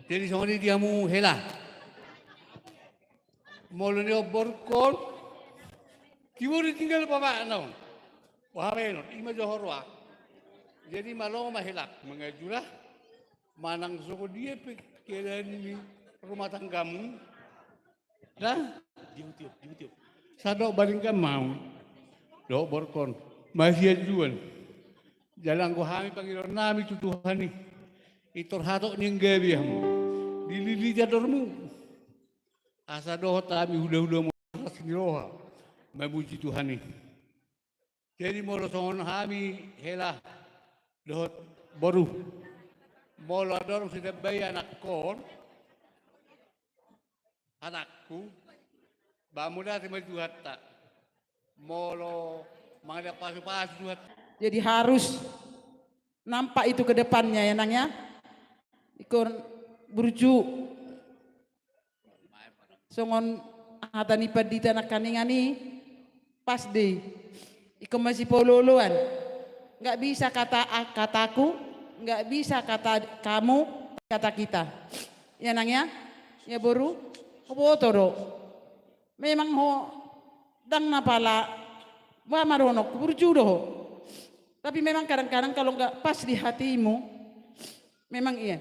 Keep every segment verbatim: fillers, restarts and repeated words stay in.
Jadi songon i di hamu hela. Molo ni omborkon, tiur i tinggal bapakna on. Boha baenon, ima johor roha. Jadi malo ma hela mangajulah, manang songon dia pe keadaan ni rumah tanggamu. Nah, diutiup, diutiup. Sadok balingkan mau. Dohot borkon. Masianjuan. Jala anggo hami pangidoannami tu Tuhan i. Pintor hatop ni anggabe hamu. Dililiti andormu. Asa dohot hami hulahulamu las ni roha. Mamuji Tuhan i. Jadi molo songon hami hela dohot boru. Molo adong sitambai anakkon. Anakku, bamu dati ma di Tuhanta. Molo mangalehon pasupasu Tuhanta. Jadi harus nampak itu ke depannya ya, Nang, ya. Ingkon burju. Songon hata ni pandita nangkiningan i, pas do i. Ingkon masipaolooloan. Nggak bisa kata a-, kataku, nggak bisa kata kamu, kata kita. Ya, Nang, ya? Ya, boru? Huboto do. Memang ho, ndang na pala, boha ma dohononku, burju do ho. Tapi memang kadang-kadang kalau nggak pas di hatimu, memang iya.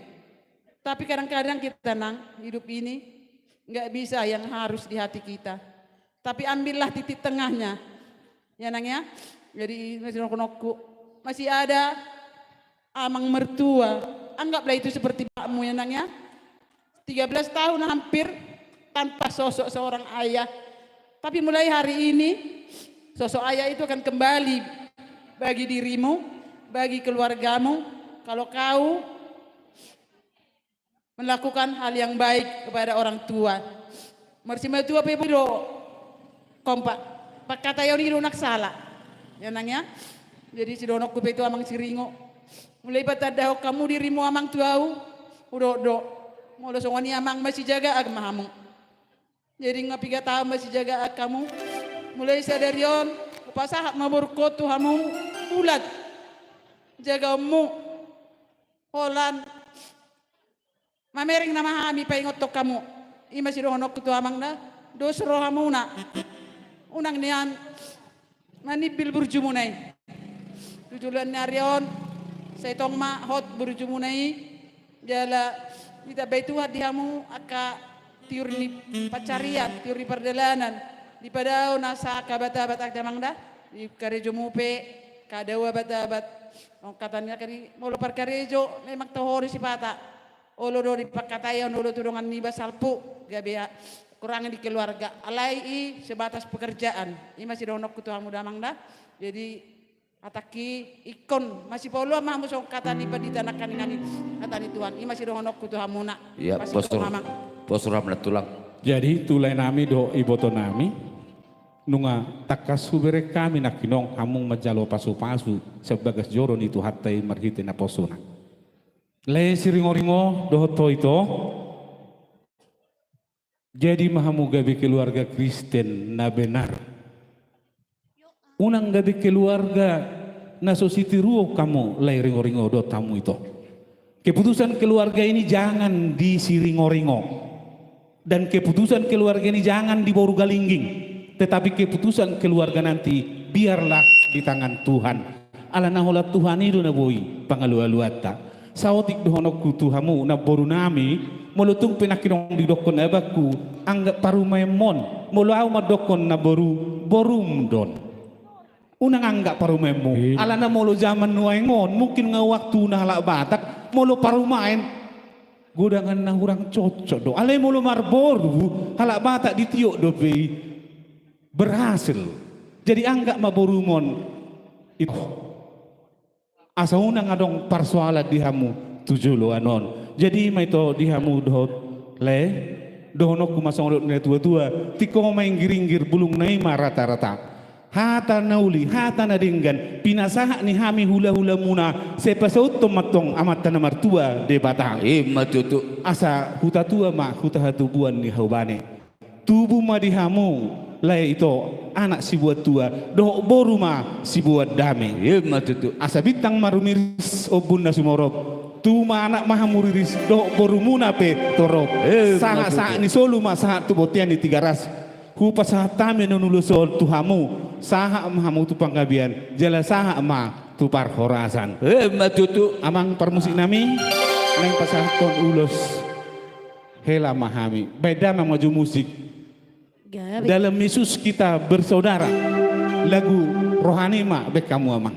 Tapi kadang-kadang kita, Nang, hidup ini nggak bisa yang harus di hati kita. Tapi ambillah titik tengahnya. Ya, Nang, ya. Jadi, masih dohononku, masih ada amang mertua. Anggaplah itu seperti bapakmu, ya, Nang, ya. Tiga belas tahun hampir tanpa sosok seorang ayah. Tapi mulai hari ini, sosok ayah itu akan kembali bagi dirimu, bagi keluargamu. Kalau kau melakukan hal yang baik kepada orang tua. Marsimatua pe boi do kompak. Pangkataion i do na sala. Ya, Nang, ya. Jadi sidohononku pe tu amang Siringo. Mulai patandahon hamu dirimu amang tu au. Hudok do. Molo songon i amang masijagaan ma hamu. Jadi nga piga taon masijagaan hamu. Mulai sadari on, hupasahat ma borungkon tu hamu. Bulat. Jagaonmu. Holan. Mamereng nama hami paingothon hamu. I ma sidohononku tu amang da. Dos rohamuna. Unang nian manimbil burjumuna i. Tu joloan ni ari on. Sai tong ma hot burjumuna i. Jala ditambai Tuhan di hamu angka tiur ni pancarian, tiur ni pardalanan. Dipadao nasa angka abat-abat angka amang da. Di karejomu pe, kadao abat-abat. Ong katanya kari, molo parkarejo, memang toho do sipata. Olo do dipangkataion, olo tu dongan niba salpu, gabe a-, kurang di keluarga. Alai i sebatas pekerjaan. I ma sidohononku tu hamu damang da. Jadi, hatangki ingkon, masipaoloan ma hamu songon hata ni pandita nangkiningan i, hata ni Tuhan. I ma sidohononku tu hamuna. Iya, pos roha. Pos roha ma tulang. Jadi, tu lae nami dohot iboto nami, nunga tangkas hubereng hami nangkiningan hamu manjalo pasupasu, sian bagas joro ni Tuhanta i marhite naposona. Lae Siringoringo dohot ho ito. Jadi ma hamu gabe keluarga Kristen na benar. Unang gabe keluarga na so sitiruon hamu lae Ringoringo dohot hamu ito. Keputusan keluarga ini jangan di Siringoringo. Dan keputusan keluarga ini jangan di boru Galingging, tetapi keputusan keluarga nanti biarlah di tangan Tuhan. Ala na holan Tuhan i do na boi pangalualuanta. Saotik dohononku tu hamu namboru nami, molo tung pe nangkiningan didokkon abangku, anggap parumaenmon, molo au mandokkon namboru, borum do on. Unang anggap parumaenmu. Iya. Ala na molo zaman nuaeng on, mungkin nga waktuna halak Batak, molo parumaen, godangan na hurang cocok do. Alai molo marboru, halak Batak ditiop dope i berhasil. Jadi anggap ma borumon. Asa unang adong parsoalan di hamu tu joloan on. Jadi i ma ito di hamu dohot lae, dohononku ma songon dok ni natuatua, tingko ma inggiringgir bulungna i ma ratarata. Hata na uli, hata na denggan, pinasahat ni hami hulahulamuna, sai pasauthon ma antong Amanta na martua Debata. I ma tutu. Asa hutatua ma huta hatubuan ni hau bane. Tubu ma di hamu lae ito anak siboan tua, dohot boru ma siboan dame. I ma tutu. Asa bintang ma rumiris ombun na sumorop. Tubu ma anak ma hamu riris, dohot borumuna pe torop. Eh, sahat-sahat ni solu ma sahat tu bontean ni Tigaras. Hupasahat hami annon ulos on tu hamu, sahat ma hamu tu panggabean, jala sahat ma tu parhorasan. Eh, ma tutu. Amang parmusik nami, naeng pasahathon ulos hela ma hami. Baen damang ma jo musik. Gabe. Dalam Yesus kita bersaudara. Lagu rohani ma baen hamu amang.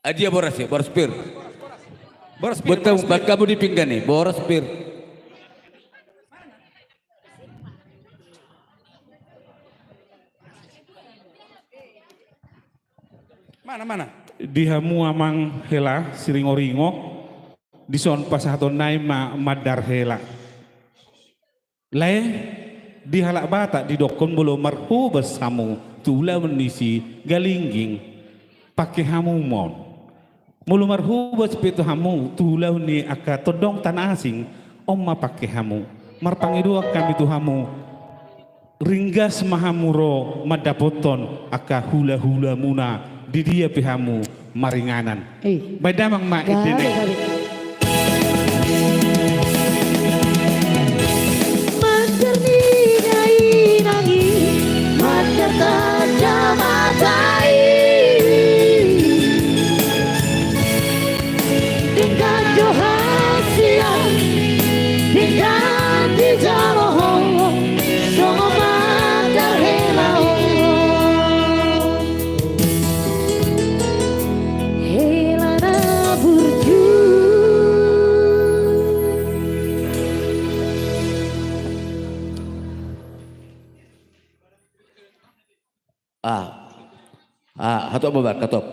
Adia boras ya, boras pir. Boras pir, boras pir. Baen hamu di pinggan i, boras pir. Mana, mana? Di hamu amang hela siringoringo, dison pasahaton nai ma mandar hela. Lae, di halak Batak didokkon molo marhobas hamu tu ulaon ni sigalingging, pangke hamu ma on. Molo marhobas pe tu hamu tu ulaon ni angka tondong tano asing, on ma pangke hamu. Marpangidoan hami tu hamu, ringgas ma hamu ro mandapothon angka hulahulamuna di dia pe hamu maringanan. Eh. Baen damang ma ende nai. Gabe, gabe. Mandar ni dainang i, mandar tanda mata i. Denggan do hasian, denggan dijalo ho, songon mandar hela on. Hela na burju. Ah. Ah, hatop ma baen, hatop.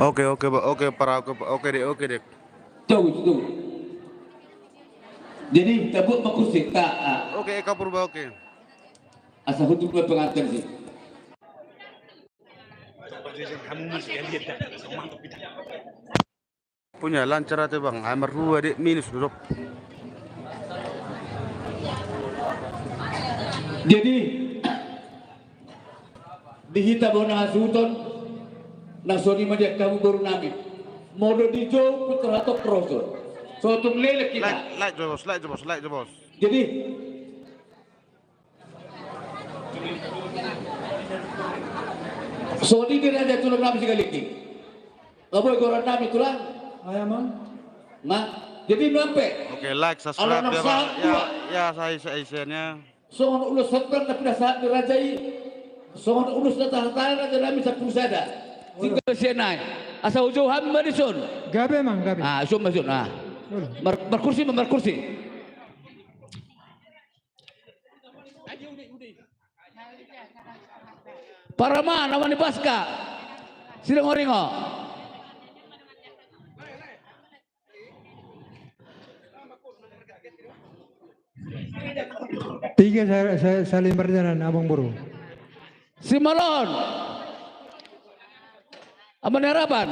Oke, oke, Pak. Oke, para, oke, Pak. Oke, Dek, oke, Dek. Tunggu, tunggu. Jadi, tabuat ma kursi, ta, ah. Oke, Eka Purba, oke. Asa hutu dua pengantin sih. Punya lancar ate bang, ai marhua de minus duduk. Jadi di hita bona hasuhuton, na songon i ma di angka boru nami. Molo dijou putar hatop roso. Sotung lelek hita. Laik, laik jo bos, laik jo bos, laik jo bos. Jadi Songon i di raja tulang nami sigalingging. Nga boi goaran nami tulang. Ai amang. Nga jadi nuampe. Oke, like, subscribe ya bang. Ya, ya, saya, saya, saya. Songon ulos hotbang na pinasahat ni raja i. Songon ulos na tahatahon raja nami sampulu sada. Tinggal sian nai. Asa hujou hami ma dison. Gabe amang, gabe. Ah, son ma son, ah. Markursi ma, markursi. Parama na manipaska. Siringoringo. Tiga sa-, sa-, saling berjalan, amang boru. Simolon. Amang ni Harapan.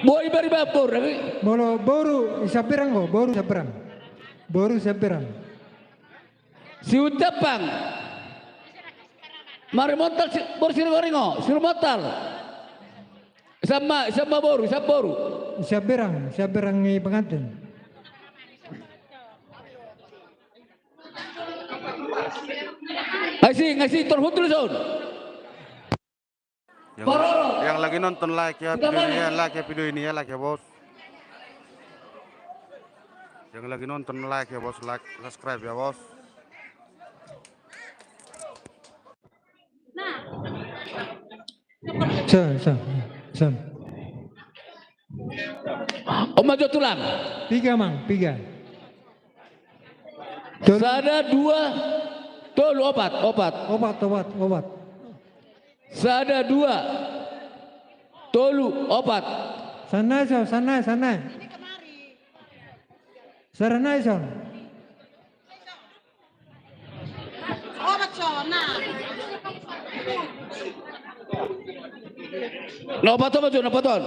Boru ibari babor. Molo boru Siaberang ko, boru Siaberang. Boru Siaberang. Siuntepang. Marimontal boru Siringoringo, Sirumontal. Sama, sama boru, sama boru. Siaberang, Siaberang ni pengantin. Asing, asing, terhutru son. Paroro. Yang lagi nonton, like ya video ini ya, like ya video ini ya, like ya, Bos. Yang lagi nonton, like ya, Bos, like, subscribe ya, Bos. Son, son, son. Om maju tulang. Piga, Amang, piga. Tolu. Sada, dua, tolu, opat, opat. Opat, opat, opat. Sada, dua, tolu, opat. Sada nai, son, sada nai, sada nai. Sada nai, son. Opat, son, na. Na opat on, opat on.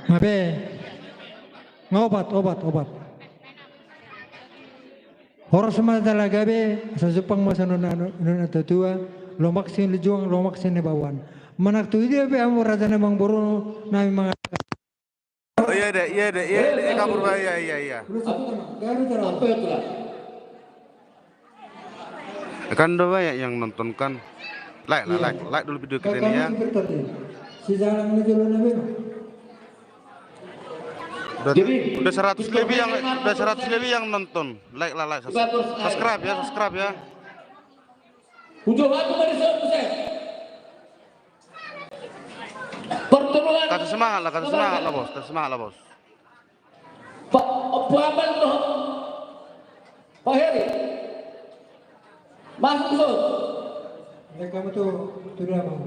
Hape. Nga opat, opat, opat. Horas ma jala gabe, asa jumpang ma sian na, na, na, na tuatua, lomak sian lijuang, lomak sian na baoan. Manang tu dia pe hamu raja ni amangboru nami mangatakan. Oh, iya deh, iya deh, iya deh, iya kabur, Pak, iya, iya, iya. Kan udah banyak yang nonton kan. Like lah, like, like dulu video kita ini ya. Udah, udah seratus lebih yang, udah seratus lebih yang nonton. Like lah, like, subscribe ya, subscribe ya. Ujung aku dari sana, buset. Pertolongan. Kasih semangat lah, kasih semangat lah, Bos. Kasih semangat lah, Bos. Pak, Pak Abang tuh. Pak Heri. Masuk, Bos. Mereka betul, betul dia, Bang.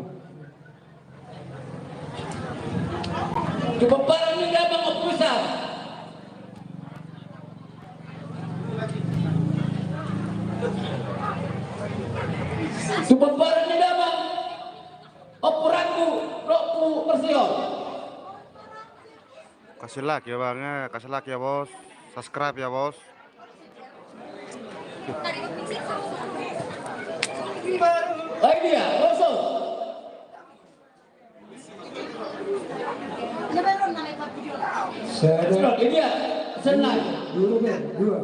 Coba parah nih, dia, Bang, apa bisa? Coba parah nih, dia, Bang. Ompu Rangku, Rokku, Marsio. Kasih like ya, Bang, ya. Kasih like ya, Bos. Subscribe ya, Bos. Ayo dia, langsung. Saya ada. Ini dia, senang. Dulu, Ben. Dua.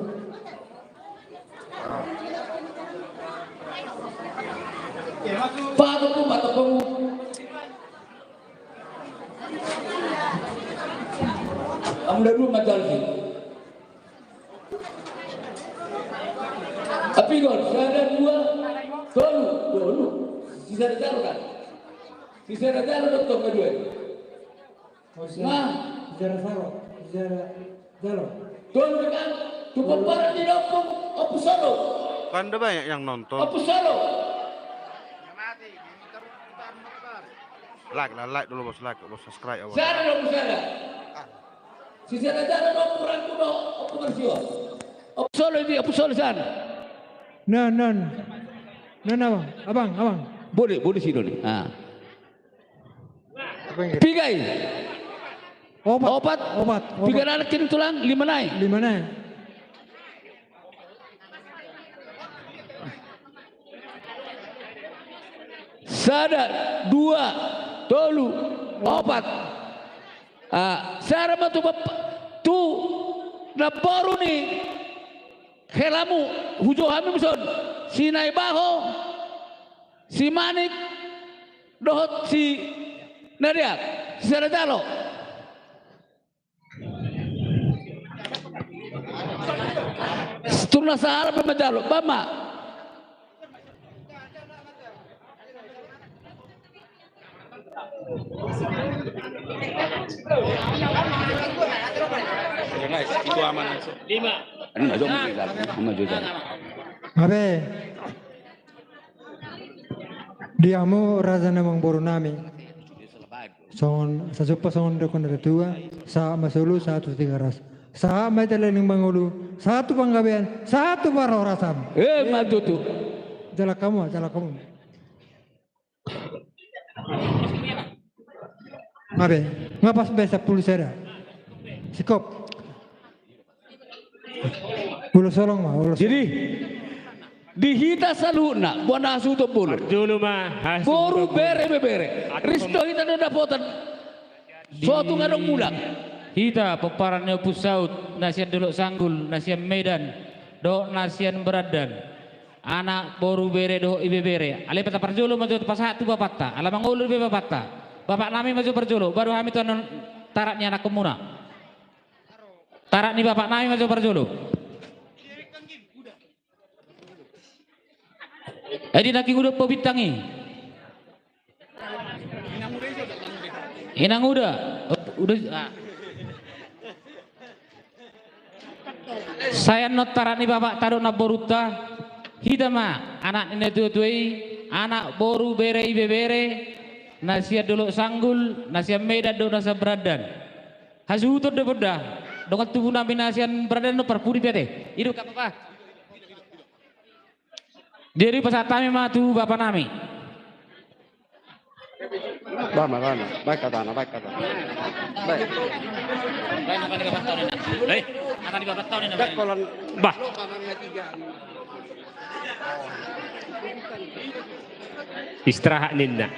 Patokmu, patokmu. Am da dua majalsi. Apigon, sada, dua, tolu, tolu. Sisada jalo kan? Sisada jalo do tong kadua. Nah. Sisada jalo, sisada jalo. Tolu kan? Tu pomparan ni Ompung, Ompung Solo. Kan udah banyak yang nonton. Ompung Solo. Like lah, like dulu, Bos, like, Bos, subscribe ya, Bos. Sada do, Ompung, sada. Sisada jalo do Ompung Rangku do Ompung Marsio. Ompung Solo ini, Ompung Solo san. Non, non. Non, Abang, Abang, Abang. Boleh, boleh sini nih. Ah. Piga i? Opat. Opat. Opat, opat. Piga nai nangkin tulang, lima nai. Lima nai. Sada, dua, tolu, opat. Ah, sada ma tu bap-, tu namboru ni helamu, hujou hami ma son. Si Naibaho, si Manik, dohot si Nadia, sisada jalo. Tung na sahalak pe manjalo, bama. Lima. Hape. Di hamu raja ni amangboru nami. Songon, sajumpang songon didok ni natua-tua, sahat ma solu, sahat tu Tigaras. Sahat ma hita leleng mangolu, sahat tu panggabean, sahat tu parhorasan. Eh, ma tutu. Jala hamu, jala hamu. Hape, nga pas be sampulu sada. Sikop. Ulos holong ma, ulos. Jadi, di hita saluhutna, bona hasuhuton bolon. Parjolo ma, hasuhuton bolon. Boru, bere, ibebere. Ris do hita na dapotan. So tung adong mulak. Hita pomparan ni Ompu Saut, na sian Dolok Sanggul, na sian Medan, dohot na sian Berandan. Anak, boru, bere, dohot ibebere. Alai pe taparjolo ma jo pasahat tu bapanta, ala mangolu be bapanta. Bapak nami ma jo parjolo, baru hami tu annon tarak ni anakkonmuna. Tarak ni bapak nami ma jo parjolo. Edi nangkin uda po bintang i. Inang uda. Uda, ah. Sai annon tarak ni bapanta dohot namborunta, hita ma anak ni natuatua i, anak, boru, bere, ibebere, na sian Dolok Sanggul, na sian Medan dohot na sian Berandan. Hasuhuton do pe on da, dongan tubu nami na sian Berandan do parpudi pe ate. I do, nggak apa-apa. Jadi pasahat hami ma tu bapa nami. Bah, bah, bah, bah. Baen hatana, baen hatana. Baen. Baen, baen, baen, baen. Eh, baen, baen, baen. Bah. Istirahat ninna.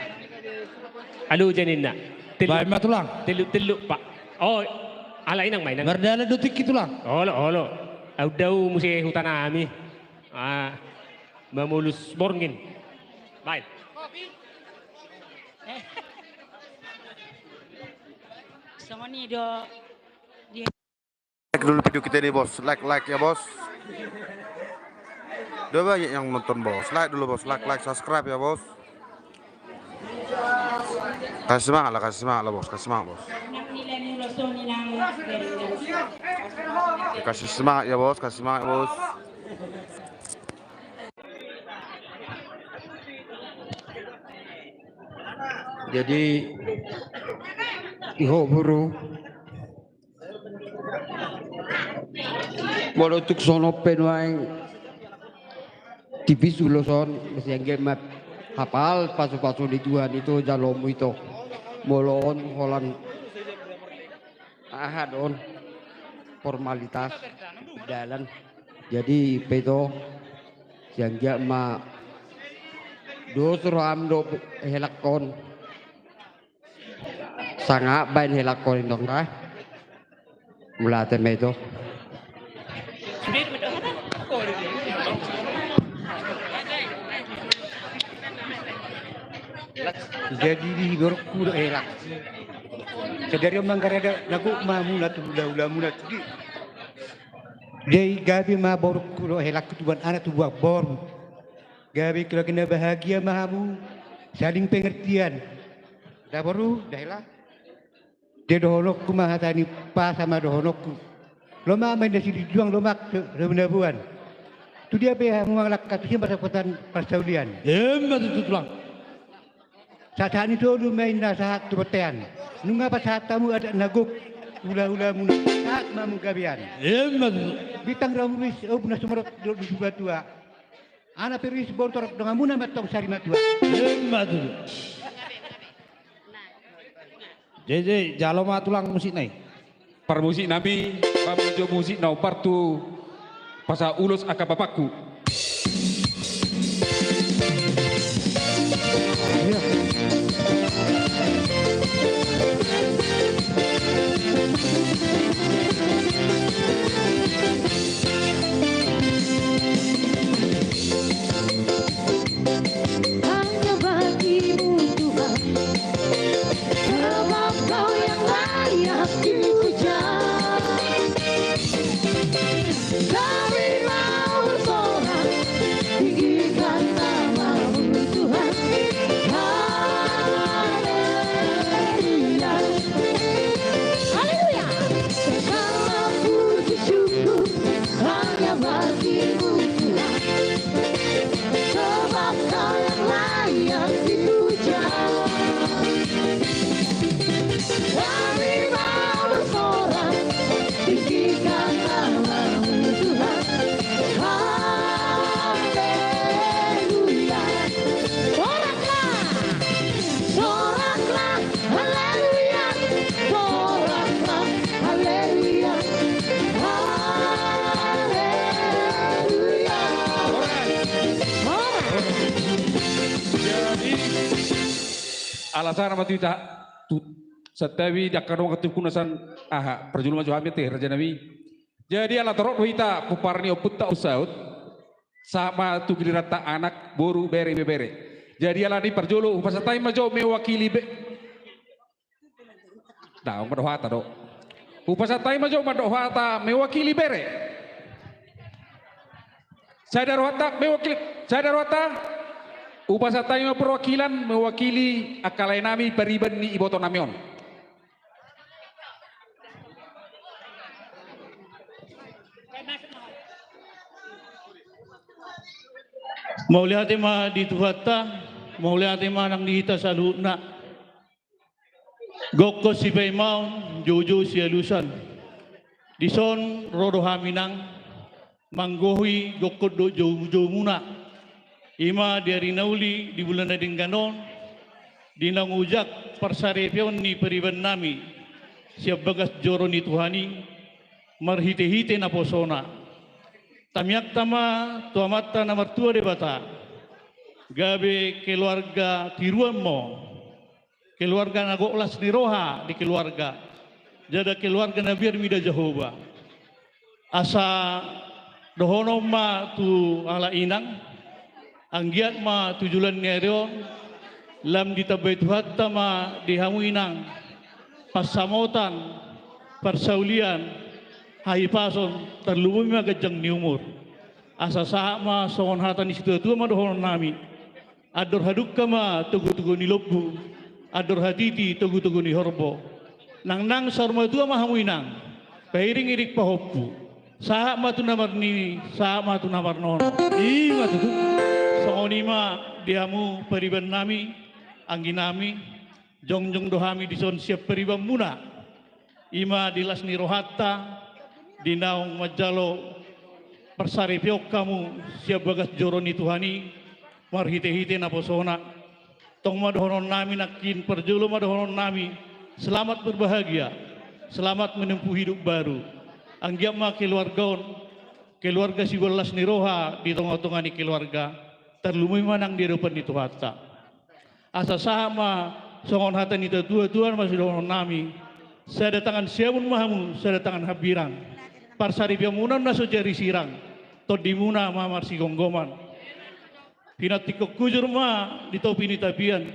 Alo ja ninna. Telluk. Baen ma tulang. Telluk, telluk, Pak. Oh, ala inang ma inang. Mardalan do tingki tulang. Olo, olo. Au dao muse huta nami. Ah, mamolus borngin. Baen. Songon i do. Like dulu video kita ini, Bos. Like, like ya, Bos. Udah banyak yang nonton, Bos. Like dulu, Bos. Like, like, subscribe ya, Bos. Kasih semangat lah, kasih semangat lah, Bos. Kasih semangat, Bos. Kasih semangat ya, Bos. Kasih semangat, Bos. Jadi, iho boru, molo tung songon on pe nuaeng tipis ulos on, masianggiat ma hapal pasupasu ni Tuhan ito jalomu ito. Molo on holan aha do on, formalitas dalan. Jadi pe ito, sianggiat ma dos roham dohot helangkon. Sangap baen helangkon i, ndang ra? Mauliate ma ito. Jadi di borungku dohot helangku, sadari on manggarada na gok ma hamuna tu hulahulamuna tu di. Jadi gabe ma borungku dohot helangku tubuan anak tubuan boru. Gabe keluarga na bahagia ma hamu, saling pengertian. Da boru, da hela. Jadi dohononku ma hata ni umpasa ma dohononku. Lomak ma inda silinjuang, lomak so binaboan. Tu dia pe hamu mangalangka, tusi ma parsaulian. Emma tutu, tulang. Sahat-sahat ni tolu ma inna sahat tu bontean. Nunga pasahat hamu adat na gok, hulahulamuna, sahat ma hamu gabean. Emma tutu. Bintang ramuris, ombun na sumorop dohot dusu batua. Anak pe ris bontor, donganmuna ma antong sari matua. Emma tutu. Jadi, jalo ma tulang musikna i. Parmusik nami, pamunjuk musik na umpar tu pasahat ulos angka bapangku. Hanya bagimu Tuhan, sebab Kau yang layak dipuja. Kami mau bersorak, tinggikan nama-Mu Tuhan. Haleluya. Haleluya. Segala puji syukur hanya bagimu Tuhan, sebab Kau yang layak dipuja. Kami mau bersorak, tinggikan nama-Mu Tuhan. Haleluya. Soraklah, soraklah. Haleluya, soraklah, haleluya, haleluya. Sorak. Jadi, alasana ma tu hita, tu, Santabi, angka dongan, turpukna sian aha, parjolo ma jo hami ate, raja nami. Jadi ala torop do hita pomparan ni ompunta on saut, sahat ma tu giliranta anak, boru, bere, ibebere. Jadi alani parjolo hupasahat hami ma jo mewakili be-, daong mandok hata do. Hupasahat hami ma jo mandok hata mewakili bere. Sada rohanta mewakili, sada rohanta. Hupasahat hami ma perwakilan mewakili angka lae nami pariban ni iboto nami on. Mauliate ma di Tuhanta, mauliate ma nang di hita saluhutna. Gokhon sipaimaon, joujou sialusan. Dison ro do hami nang manggohi gokhon dohot joujoumuna. I ma di ari na uli, di bulan na denggan on, di naung ojak parsaripeon ni pariban nami sian bagas joro ni Tuhan i, marhitehite naposona. Tamiangta ma tu Amanta na martua Debata, gabe keluarga tiruan ma on. Keluarga na gok las ni roha di keluarga, jala keluarga na biar mida Jahowa. Asa dohonon ma tu halak inang, anggiat ma tu joloan ni ari on, lam ditambai Tuhanta ma di hamu inang pansamotan, parsaulian, hahipason, tarlumobi ma ganjang ni umur. Asa sahat ma songon hata ni situatua ma dohonon nami. Andor hadungka ma togutogu ni lombu, andor hatiti togutogu ni horbo. Nangnang saur matua ma hamu inang, pairingiring pahompu. Sahat ma tu na marnini, sahat ma tu na marnono. I ma tutu. Songon i ma di hamu pariban nami, anggi nami, jongjong do hami dison sian paribanmuna. I ma di las ni rohanta, di naung manjalo parsaripeon hamu sian bagas joro ni Tuhan i, marhitehite naposona. Tong ma dohonon nami nangkin, parjolo ma dohonon nami, selamat berbahagia, selamat menempuh hidup baru. Anggiat ma keluarga on, keluarga siboan las ni roha di tongatonga ni keluarga, tarlumobi ma nang di adopan ni Tuhanta. Asa sahat ma songon hata ni natuatua ma sidohonon nami, sada tangan siamun ma hamu, sada tangan hambirang. Parsaripeonmuna on na so jari sirang, tondimuna ma marsigomgoman. Pinatingkon hujur ma di topi ni tapian.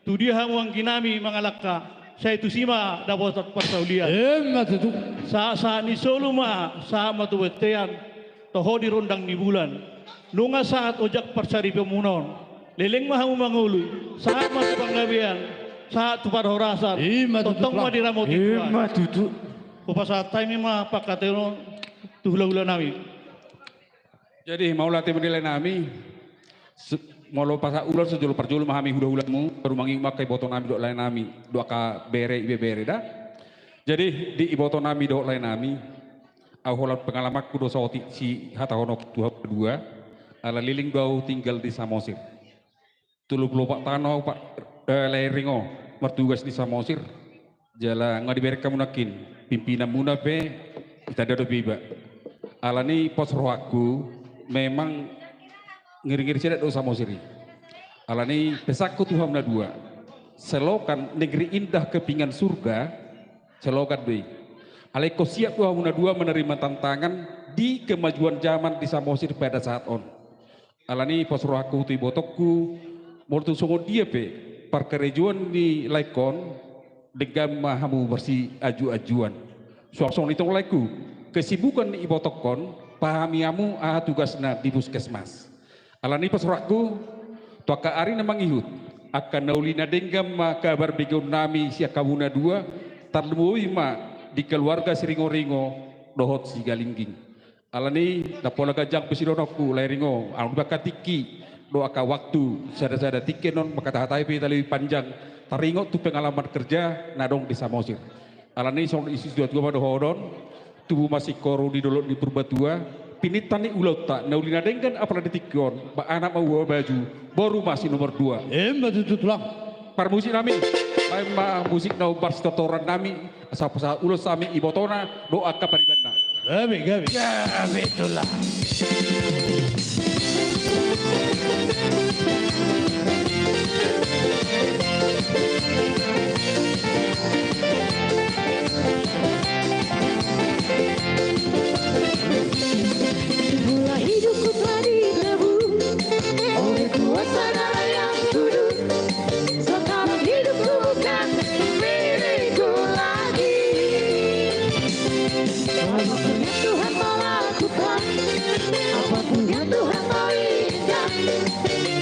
Tudia hamu anggi nami mangalangka, sai tusi ma dapotan parsaulian. Emma tutu. Sahat-sahat ni solu ma, sahat ma tu bontean, toho di rondang ni bulan. Nunga sahat ojak parsaripeonmuna on, leleng ma hamu mangolu, sahat ma tu panggabean, sahat tu parhorasan. Ima tutu. Tongtong ma diramoti Tuhan. Ima tutu. Hupasahat hami ma pangkataion on tu hulahula nami. Jadi mauliate ma di lae nami. Su-, molo pasahat ulaon, so jolo parjolo ma hami hulahulamu, baru mangihut ma angka iboto nami dohot lae nami, dohot angka bere ibebere da. Jadi di iboto nami dohot lae nami, au holan pengalamanku do saotik sihatahononku tu hamu na dua, ala leleng do au tinggal di Samosir. Tolu pulu opat taon au, Pak, eh, lae Ringo, martugas di Samosir. Jala nunga dibereng hamu nangkin, pimpinanmuna pe ditanda dope iba. Alani pos rohangku, memang ngiringiring si adat do Samosir i. Alani pesanku tu hamu na dua, selokan negeri indah kepingan surga, selokan do i. Alai ingkon siap do hamu na dua menerima tantangan di kemajuan zaman di Samosir pada saat on. Alani pos rohangku tu ibotongku, molo tung songon dia pe parkarejoan ni laengkon, denggan ma hamu marsiajuajuan. Suang songon i tong laengku, kesibukan ni ibotongkon, pahami hamu aha tugasna di puskesmas. Alani pos rohangku, tu angka ari na mangihut, angka na uli na denggan ma kabar begeon nami sian hamu na dua, tarlumobi ma di keluarga Siringoringo dohot Sigalingging. Alani, ndang pola ganjang pe sidohononku, lae Ringo, alani angka tingki dohot angka waktu, sadasada tingki annon mangkatahatai pe hita lebih panjang, taringot tu pengalaman kerja na adong di Samosir. Alani songon i situatua ma dohonon, tubu ma singkoru di dolok ni Purbatua, pinangido ni ulaonta, na uli na denggan apala di tingki on, ba anak ma buha baju, boru ma si nomor dua. Emma tutu, Tulang. Parmusik nami, baen ma musik na umbar sitotoran nami, asa pasahat ulos hami ibotona dohot angka paribanna. Gabe, gabe. Gabe, Tulang.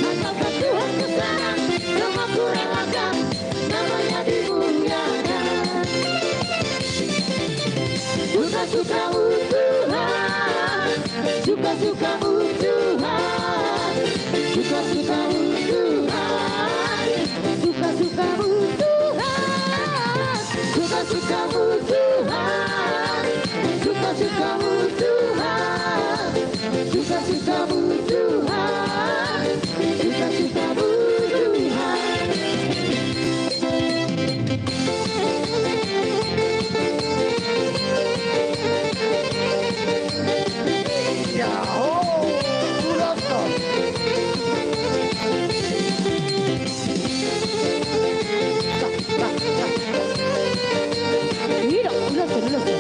Atau kan Tuhan ku senang, rumahku relakan, namanya dimuliakan. Suka-sukamu Tuhan, suka-sukamu Tuhan, suka-sukamu Tuhan, suka-sukamu Tuhan, suka-sukamu Tuhan, suka-sukamu Tuhan, suka-sukamu Tuhan, suka-sukamu Tuhan. Yaho, ulos do. Ida, ulos do, ulos do.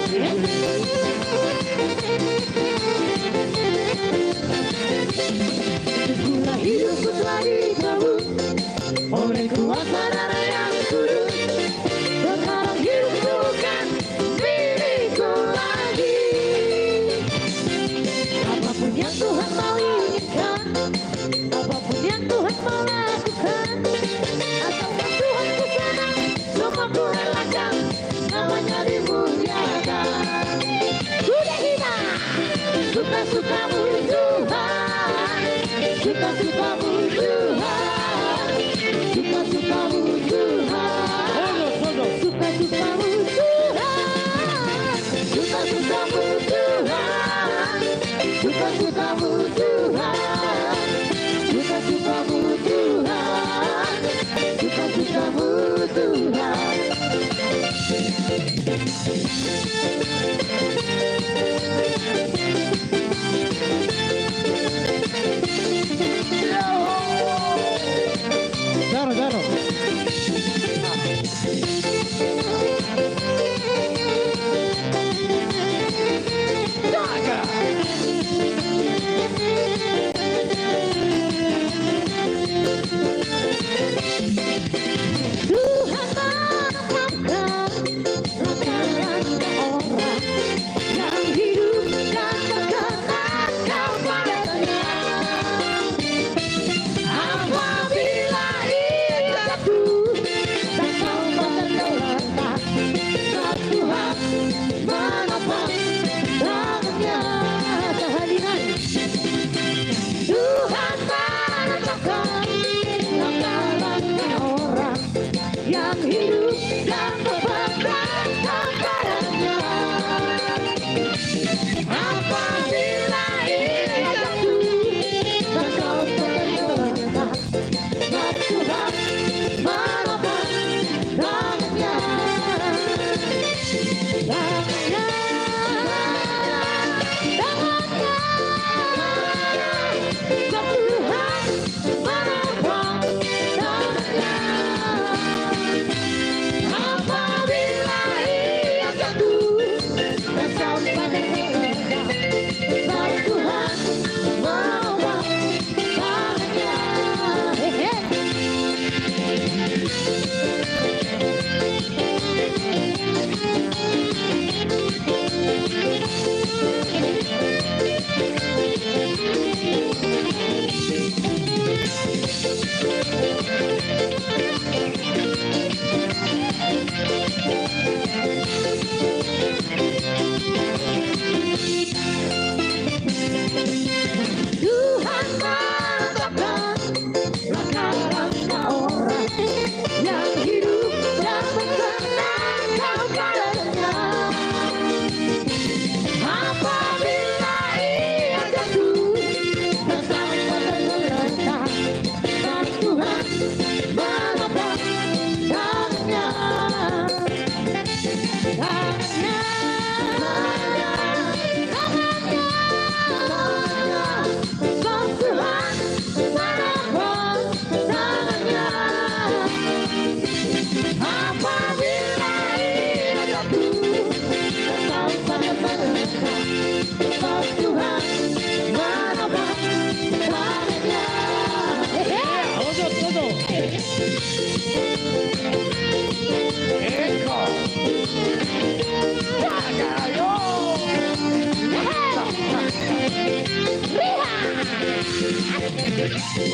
Hidupku telah dicabut oleh kuasa darah yang kudus. Sekarang hidupku bukan milikku lagi. Apapun yang Tuhan mau inginkan, apapun yang Tuhan mau lakukan, asalkan Tuhan ku senang, semua ku relakan, namanya dimuliakan. Sudah kita. Suka-sukamu Tuhan, suka-sukamu Tuhan, suka-sukamu Tuhan, suka-sukamu Tuhan, suka-sukamu Tuhan, suka-sukamu Tuhan, suka-sukamu Tuhan, suka-sukamu Tuhan.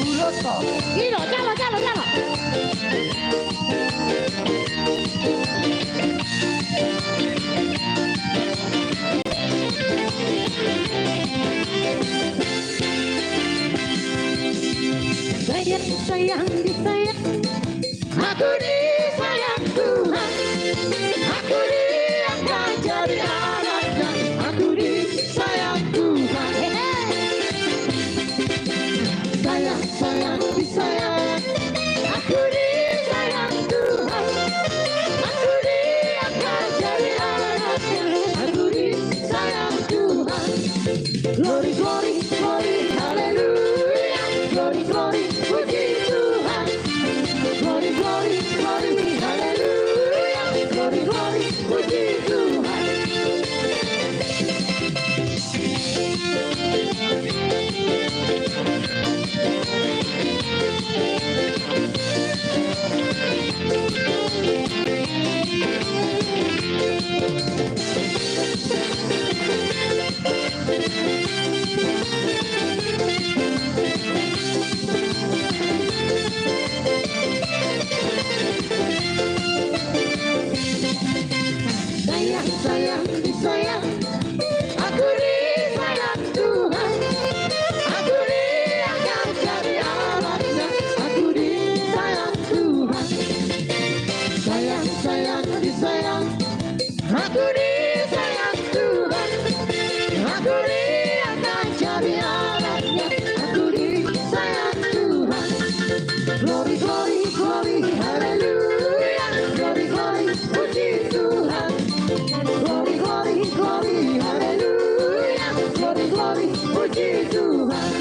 Ulos to. Ilo, jalo, jalo, jalo. Sayang, sayang, disayang. Aku disayang Tuhan. Aku diangkat jadi anaknya. Aku disayang Tuhan. Sayang, sayang, disayang. Aku disayang Tuhan. Aku diangkat jadi anaknya. Aku disayang Tuhan. Glory, glory, glory, haleluya. Glory, glory, puji Tuhan. Glory, glory, glory, haleluya. Glory, glory, puji Tuhan. Sayang, sayang, disayang. Aku disayang Tuhan. Aku diangkat jadi anaknya. Aku disayang Tuhan. Sayang, sayang, disayang. Aku disayang Tuhan. Aku diangkat jadi anaknya. Aku disayang Tuhan. Glory, glory, glory, haleluya. Glory, glory, puji Tuhan. Glory, glory, glory, haleluya. Glory, glory, puji Tuhan.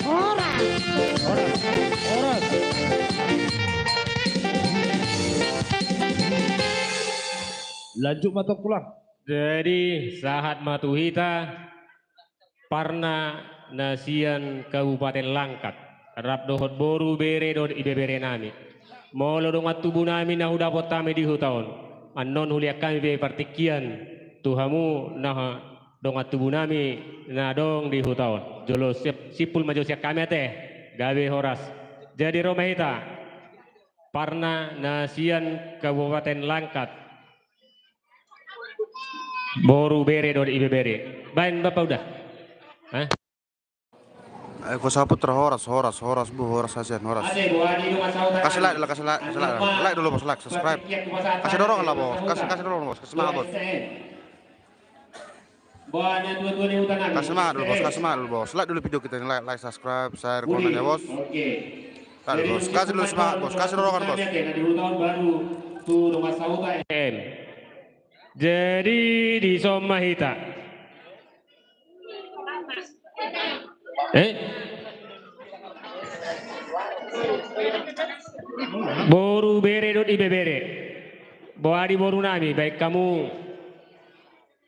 Horas. Horas. Horas. Lanjut ma tong, pulang. Jadi, sahat ma tu hita, parna na sian Kabupaten Langkat, rap dohot boru, bere dohot ibebere nami. Molo dongan tubu nami na hudapot hami di huta on, annon hulean hami be partingkian tu hamu na dongan tubu nami na adong di huta on. Jolo siap, simpul ma jo sian hami ate, gabe horas. Jadi ro ma hita, parna na sian Kabupaten Langkat. Boru, bere dohot ibebere. Baen Bapak uda. Hah? Ae, ko saput ra, horas, horas, horas, bu, horas, hasian, horas. Kasih like dulu, kasih like, kasih like. Like dulu, bos, like, subscribe. Kasih dorongan lah, bos. Kasih, kasih dorongan, bos. Kasih semangat, bos. Kasih semangat dulu, bos. Kasih semangat dulu, bos. Like dulu video kita ini, like, like, subscribe, share, komen ya, bos. Oke. Kasih, bos. Kasih dulu semangat, bos. Kasih dorongan, bos. Jadi dison ma hita. Eh? Boru, bere dohot ibebere. Boha di boru nami, baen hamu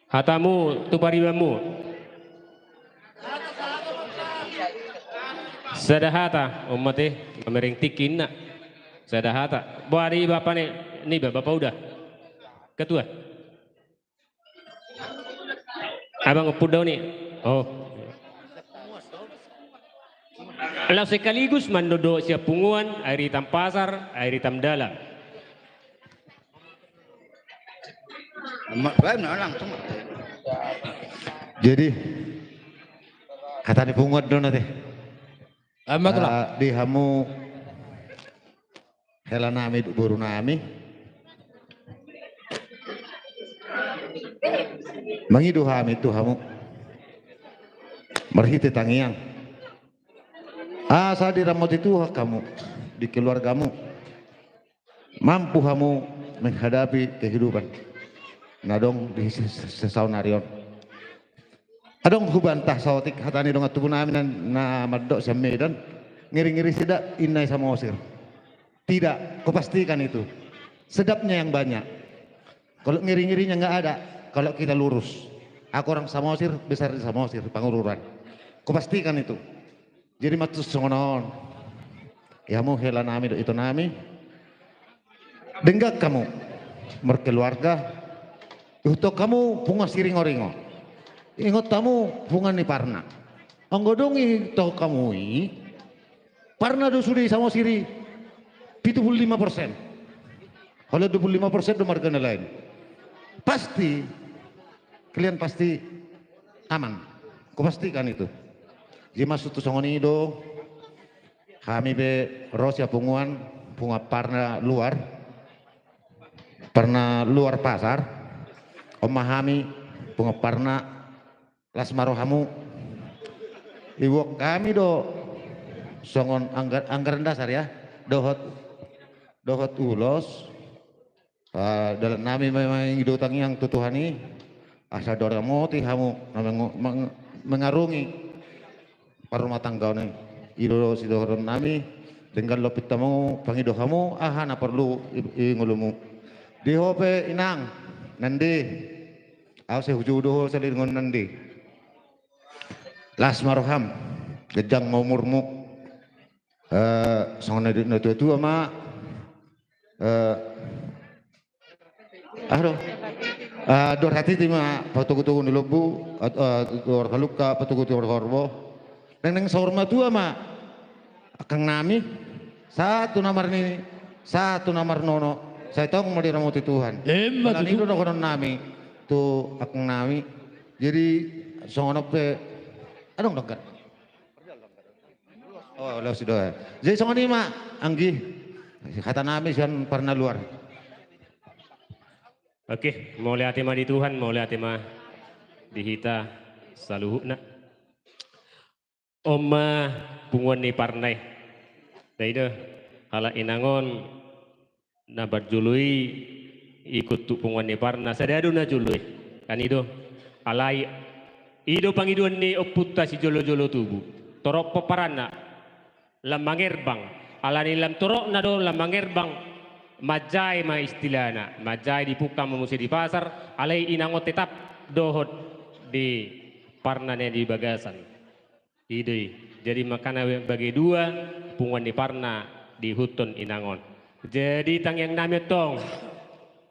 hatamu tu paribanmu. Sada hata, on ma ate, mamereng tingki inna. Sada hata. Boha di bapa ni, ni bapa uda. Ketua. Abang ompung do ni. Oh. Laos sekaligus mandok sian punguan, air hitam pasar, air hitam dalam. Jadi hata ni punguan do na ate. Di hamu hela nami dohot boru nami, mangido hami tu hamu marhite tangiang, asa diramoti Tuhan hamu di keluargamu, mampu hamu menghadapi kehidupan na adong di saonari on. Adong hubantah saotik hata ni dongan tubu nami na, na mandok sian Medan, ngiri-ngiri sedap inna i Samosir. Tidak, kupastikan itu. Sedapnya yang banyak. Kalau ngiri-ngirinya nggak ada, kalau kita lurus. Aku orang Samosir, besar di Samosir, Pangururan. Kupastikan itu. Jadi maksud songon on. Ia hamu hela nami dohot ito nami. Denggan hamu markeluarga. Ihuthon hamu punguan Siringo-ringo. Ingot hamu punguan ni Parna. Anggo dung ihuthon hamu i, Parna do sude i Samosir i pitu pulu lima persen. Holan dua pulu lima persen do marga na lain. Pasti, kalian pasti aman. Kupastikan itu. Jadi maksud tu songon i do, hami pe ro sian punguan, punguan Parna luar, Parna luar pasar, on ma hami, punguan Parna, las ma rohamu. Iboan hami do songon anggar-, anggaran dasar ya, dohot, dohot ulos, ah, dalan nami mangido tangiang tu Tuhan i, asa diramoti hamu na mengo-, meng-, mengarungi parrumatanggaon i. I do sidohonon nami, denggan lompit hamu, pangido hamu aha na porlu i, i ngolumu. Di ho pe inang, nande, au sai hujou do ho salelengon nande. Las ma roham, ganjang ma umurmu. Eh, songon na didok na tua-tua ma, eh, aha do? Eh, duhor hatiti ma patogu-togu ni lombu, eh, duhor halumpang patogu-togu ni horbo. Naeng-naeng saur matua ma angkang nami, sahat tu na marnini, sahat tu na marnono, sai tong ma diramoti Tuhan. Emma tutu. Alani i do dohonon nami tu angkang nami. Jadi songon on pe, adong denggan. Oh, laos do. Jadi songon i ma, anggi. Hata nami sian Parna luar. Oke, mauliate ma di Tuhan, mauliate ma di hita saluhutna. On ma punguan ni Parna i. Na i do, halak inang on na parjolo i ikut tu punguan ni Parna, sada do na jolo i. Kan i do. Alai i do pangidoan ni ompunta sijolo-jolo tubu. Torop pomparanna lam mangerbang. Alani lam torop na do lam mangerbang, manjae ma istilahna. Manjae dipungka ma muse di pasar, alai inang on tetap dohot di Parna na di bagasan. I do i. Jadi makana bage dua punguan ni Parna diihuthon inang on. Jadi tangiang nami antong,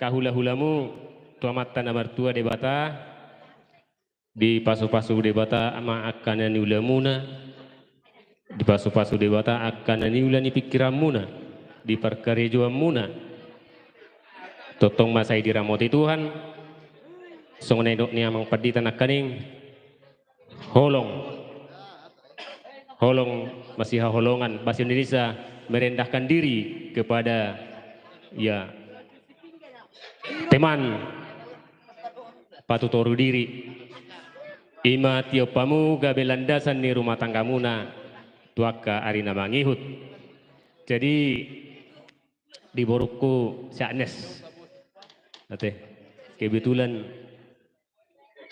hahula-hulamu tu Amanta na martua Debata, dipasu-pasu Debata ma angka na niulamuna, dipasu-pasu Debata angka na niula ni pingkiranmuna, di parkarejoanmuna. Tongtong ma sai diramoti Tuhan, songon na nidok ni amang pandita nangkaning, holong. Holong masihaholongan, bahasa Indonesia, merendahkan diri kepada, ya, teman, patutoru diri. I ma tiop hamu gabe landasan ni rumah tanggamuna tu angka ari na mangihut. Jadi di borungku si Agnes. Ate, kebetulan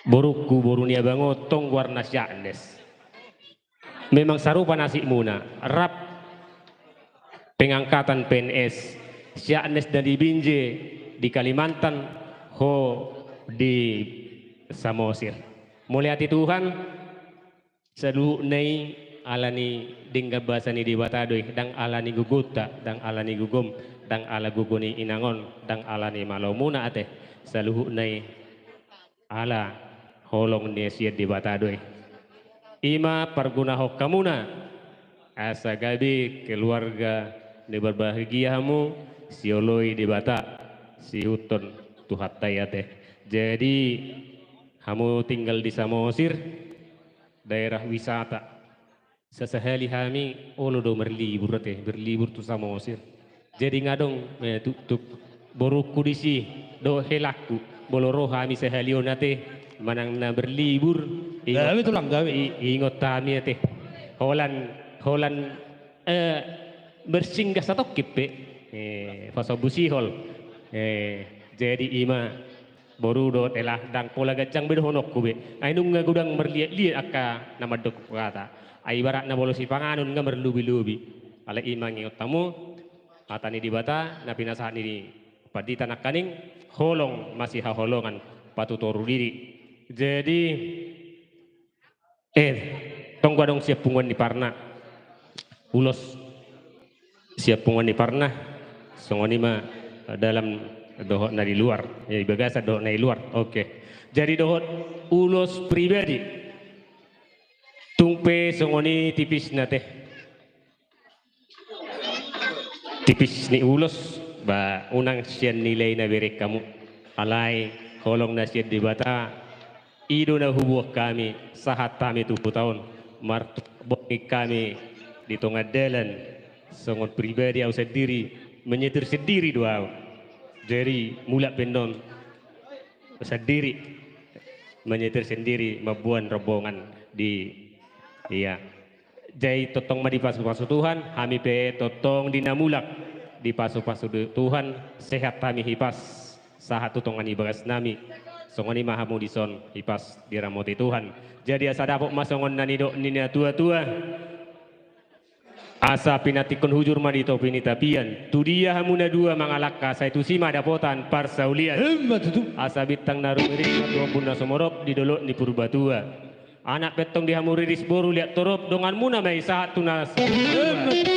borungku, boru ni abang on, tong goarna si Agnes. Memang sarupa nasibmuna, rap pengangkatan P N S, si Agnes na di Binjai di Kalimantan, ho di Samosir. Mauliate Tuhan. Saluhutna i alani denggan basa ni Debata do i, ndang alani gogonta, ndang alani gogom, ndang ala gogo ni inang on, ndang alani malomuna ate. Saluhutna i ala holong ni sian Debata do i. I ma pargunahon hamuna asa gabe keluarga na berbahagia hamu, sioloi Debata, siihuthon Tuhanta i ate. Jadi hamu tinggal di Samosir, daerah wisata. Sasahali hami olo do marlibur ate, berlibur tu Samosir. Jadi nga adong, eh, tu, tu borungku disi dohot helangku, molo ro hami sahali on ate, manang na berlibur, ingot, gabe tulang gabe, i-, ingot hami ate. Holan, holan, eh, bersinggah satongkin pe, eh, pasombu sihol. Eh, jadi i ma Boru dohot hela, ndang pola ganjang be dohononku be. Ai nunga godang marliat-liat angka na mandok hata. Ai ibaratna molo sipanganon nga marlobi-lobi. Alai i ma mangingot hamu, hata ni Debata, na pinasahat ni pandita nangkaning, holong ma sihaholongan, patutoru diri. Jadi, Eh, tong do adong sian punguan ni parna. Ulos sian punguan ni parna. Songon i ma dalam dohot na di luar. Ya, di bagasan dohot na di luar. Oke. Jadi dohot ulos pribadi. Tung pe songon i tipisna te. Tipis ni ulos, ba, unang sian nilai na bereng hamu. Alai, holong na sian Debata, i do na huboan hami, sahat hami tu huta on, martumbongi hami di tonga dalan, songon pribadi au sandiri, menyetir sendiri do au. Jadi, mulak pe annon, sandiri, menyetir sendiri, mamboan rombongan di, iya. Jadi tongtong ma dipasu-pasu Tuhan, hami pe tongtong di na mulak, dipasu-pasu Tuhan, sehat hami hipas, sahat tu tonga ni bagas nami, songon i ma hamu dison hipas diramoti Tuhan. Jadi asa dapot ma songon na nidok ni na tua-tua. Asa pinantikhon hujur ma di topi ni tapian. Tu dia hamu na dua mangalangka, sai tusi ma dapotan parsaulian. Emma tutu. Asa bintang na rumiris, tu ombun na sumorop di dolok ni Purbatua. Anak pe tong di hamu riris, boru liat torop, donganmuna ma i sahat tu na, emma tutu,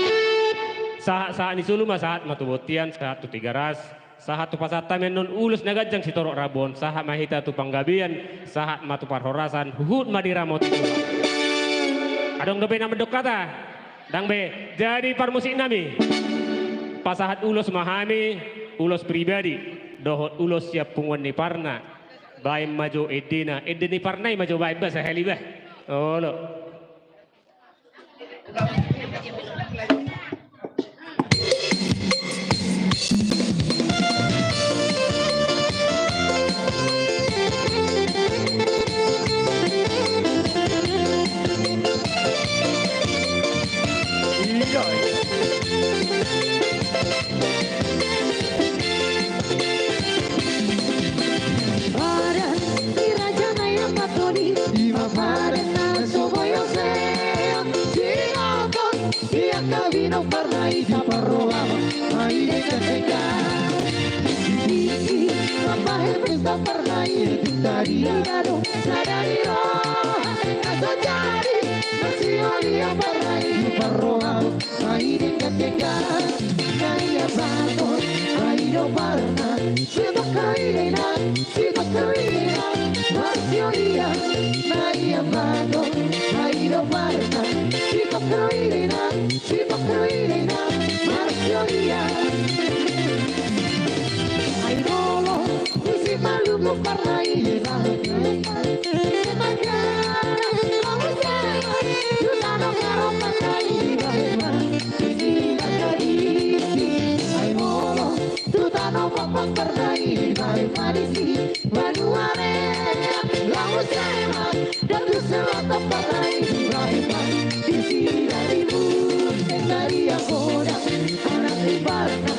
sahat-sahat ni solu ma, sahat ma tu bontean, sahat tu Tigaras. Sahat tu pasahat hami annon ulos na ganjang sitorop rambu on, sahat ma hita tu panggabean, sahat ma tu parhorasan, huhut ma diramoti Tuhan. Adong dope na mandok hata? Ndang be. Jadi parmusik nami, pasahat ulos ma hami, ulos pribadi, dohot ulos sian punguan ni parna. Baen ma jo endena, ende ni parna i ma jo baen ba sahali ba. Olo. Padan ni raja na i ma todi, i ma padan na so boi osea. Sinoton di angka binobar na i parrohahon, na i denggan-denggan. Sititi mambahen pesta parna i, tu tadi na do sada ni roha na so jadi, marsiolian parna i parrohahon. Ai denggan-denggan, na i ambaton, ai do parna, sibak kailena, sibak kailena, marsiolian, na i ambaton, ai do parna, sibak kailena, sibak kailena, marsiolian. Ai molo, Isi malu mu parna i, bahen ma. Isi magana, lagu sema, tu tano Karo parna i, bahen ma. Isi na jadi, ai molo, tu tano Papua parna i, bahen ma disi. Banua Reak, lagu sema, Datu Selatan parna i, bahen ma. Isi na di Muse, na di Agoda, anak ni parna.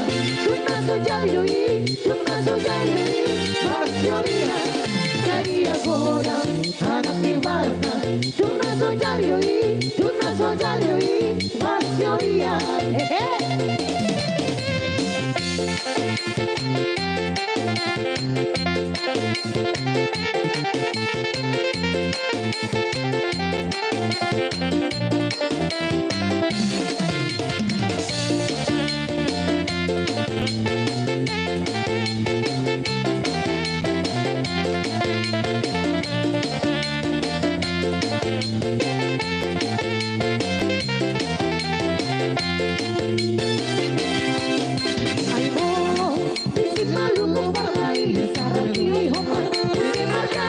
Tung na so jadi do i, tung na so jadi do i, marsiolian. Na di Agoda, anak ni parna. Tung na so jadi do i, tung na so jadi do i, marsiolian. Hehe. Ai molo, disi malu mu parna i, sarang i homa, disi marga,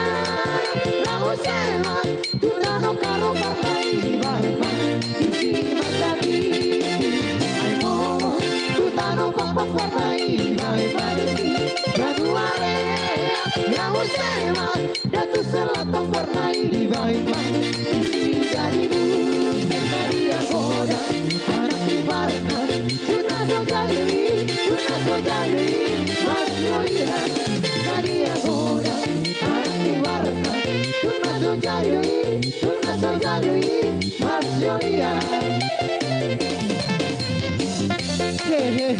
lagu sema, tu na Iro,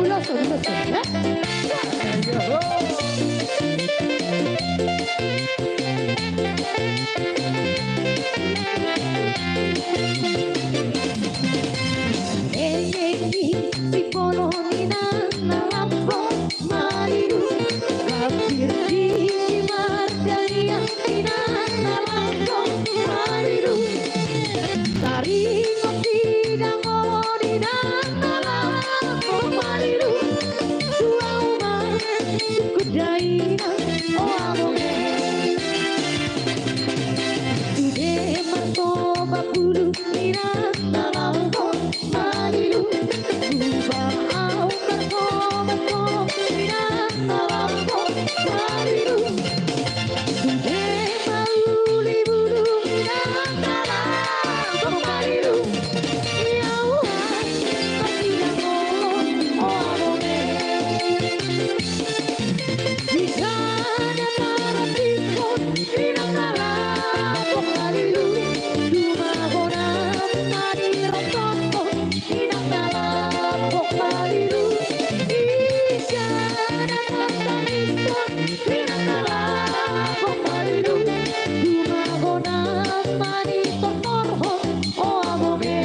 ulos, ulos, eh? Elek i sipolon inang na lambok malilu, lampir di mardaia inang na lambok malilu. Taringot di dangolon inang na lambok malilu, tu au ma sungkun dainang, o abonge. Sude martoba bulu inang na lambok malilu, tuba au martoba tong inang na lambok malilu. Sude mauli bulu inang na lambok malilu. Ia au ma sidangolon, o abonge. Di sada parandikon inang na lambok malilu, dumahonam ma dirontothon inang na lambok malilu. Di sada parandikon inang na lambok malilu, dumahonam ma ditortorhon, o abonge.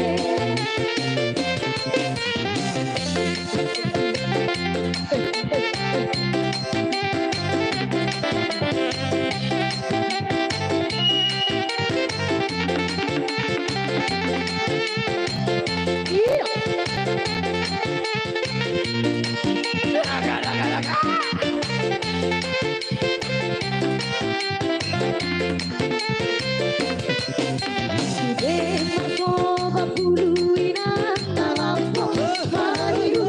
Sude martoba bulu inang na lambok malilu,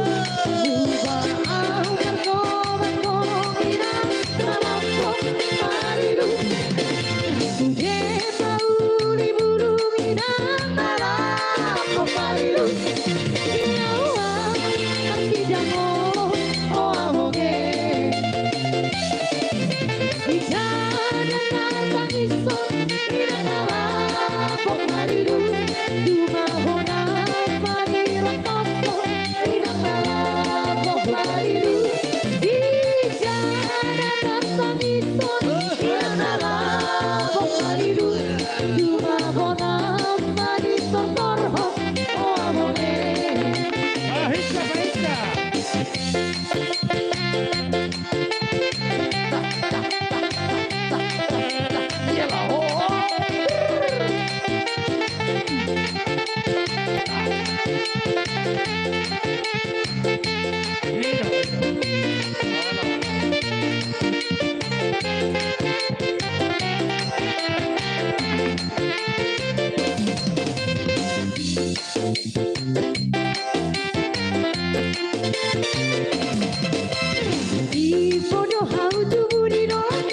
tuba au martoba tong inang na lambok malilu. Sude mauli bulu inang na lambok malilu. Ia au ma sidangolon, o abonge. Di sada na tangis on inang na lambok malilu, dumahonam ma dirontothon inang na lambok malilu. Di sada na tangis on inang na lambok malilu, dumahonam ma ditortorhon, o abonge. Ahinta, ahinta. Di podo hau tubu di dolok,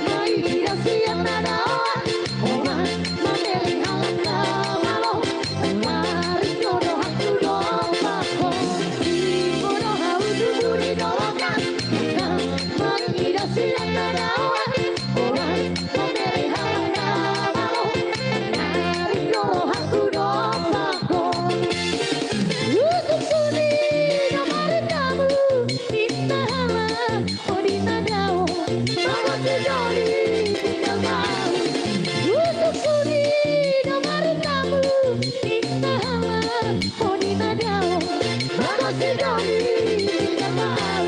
ma i da sian na daoan, holan mamereng halak na malo, maringot rohangku dompak ho. Di podo hau tubu di dolok, ma i da sian na daoan, holan mamereng halak na malo, maringot rohangku dompak ho. Utukkon i do marindamu, ninna halak, o ninna dao, mangasi doli tinggal mau. Utukkon i do marindamu, ninna halak, o ninna dao, mangasi doli tinggal mau.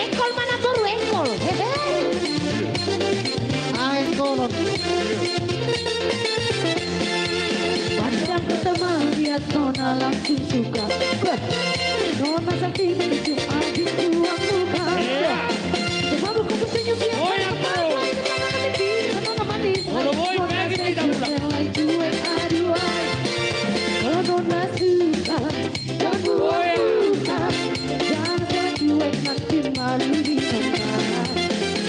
Engkol ma na boru, engkol. Hehe. Ae, engkol. Nona langsung suka. Nona saking itu habis uang muka. Iya. Coba buka senyum dia. Oh, yang baru. Nona manis. Nona boy, nona lagi tidak pulang. Cuek, aduh, ay. Nona suka. Jangan buang muka. Jangan cuek, nanti malu di sana.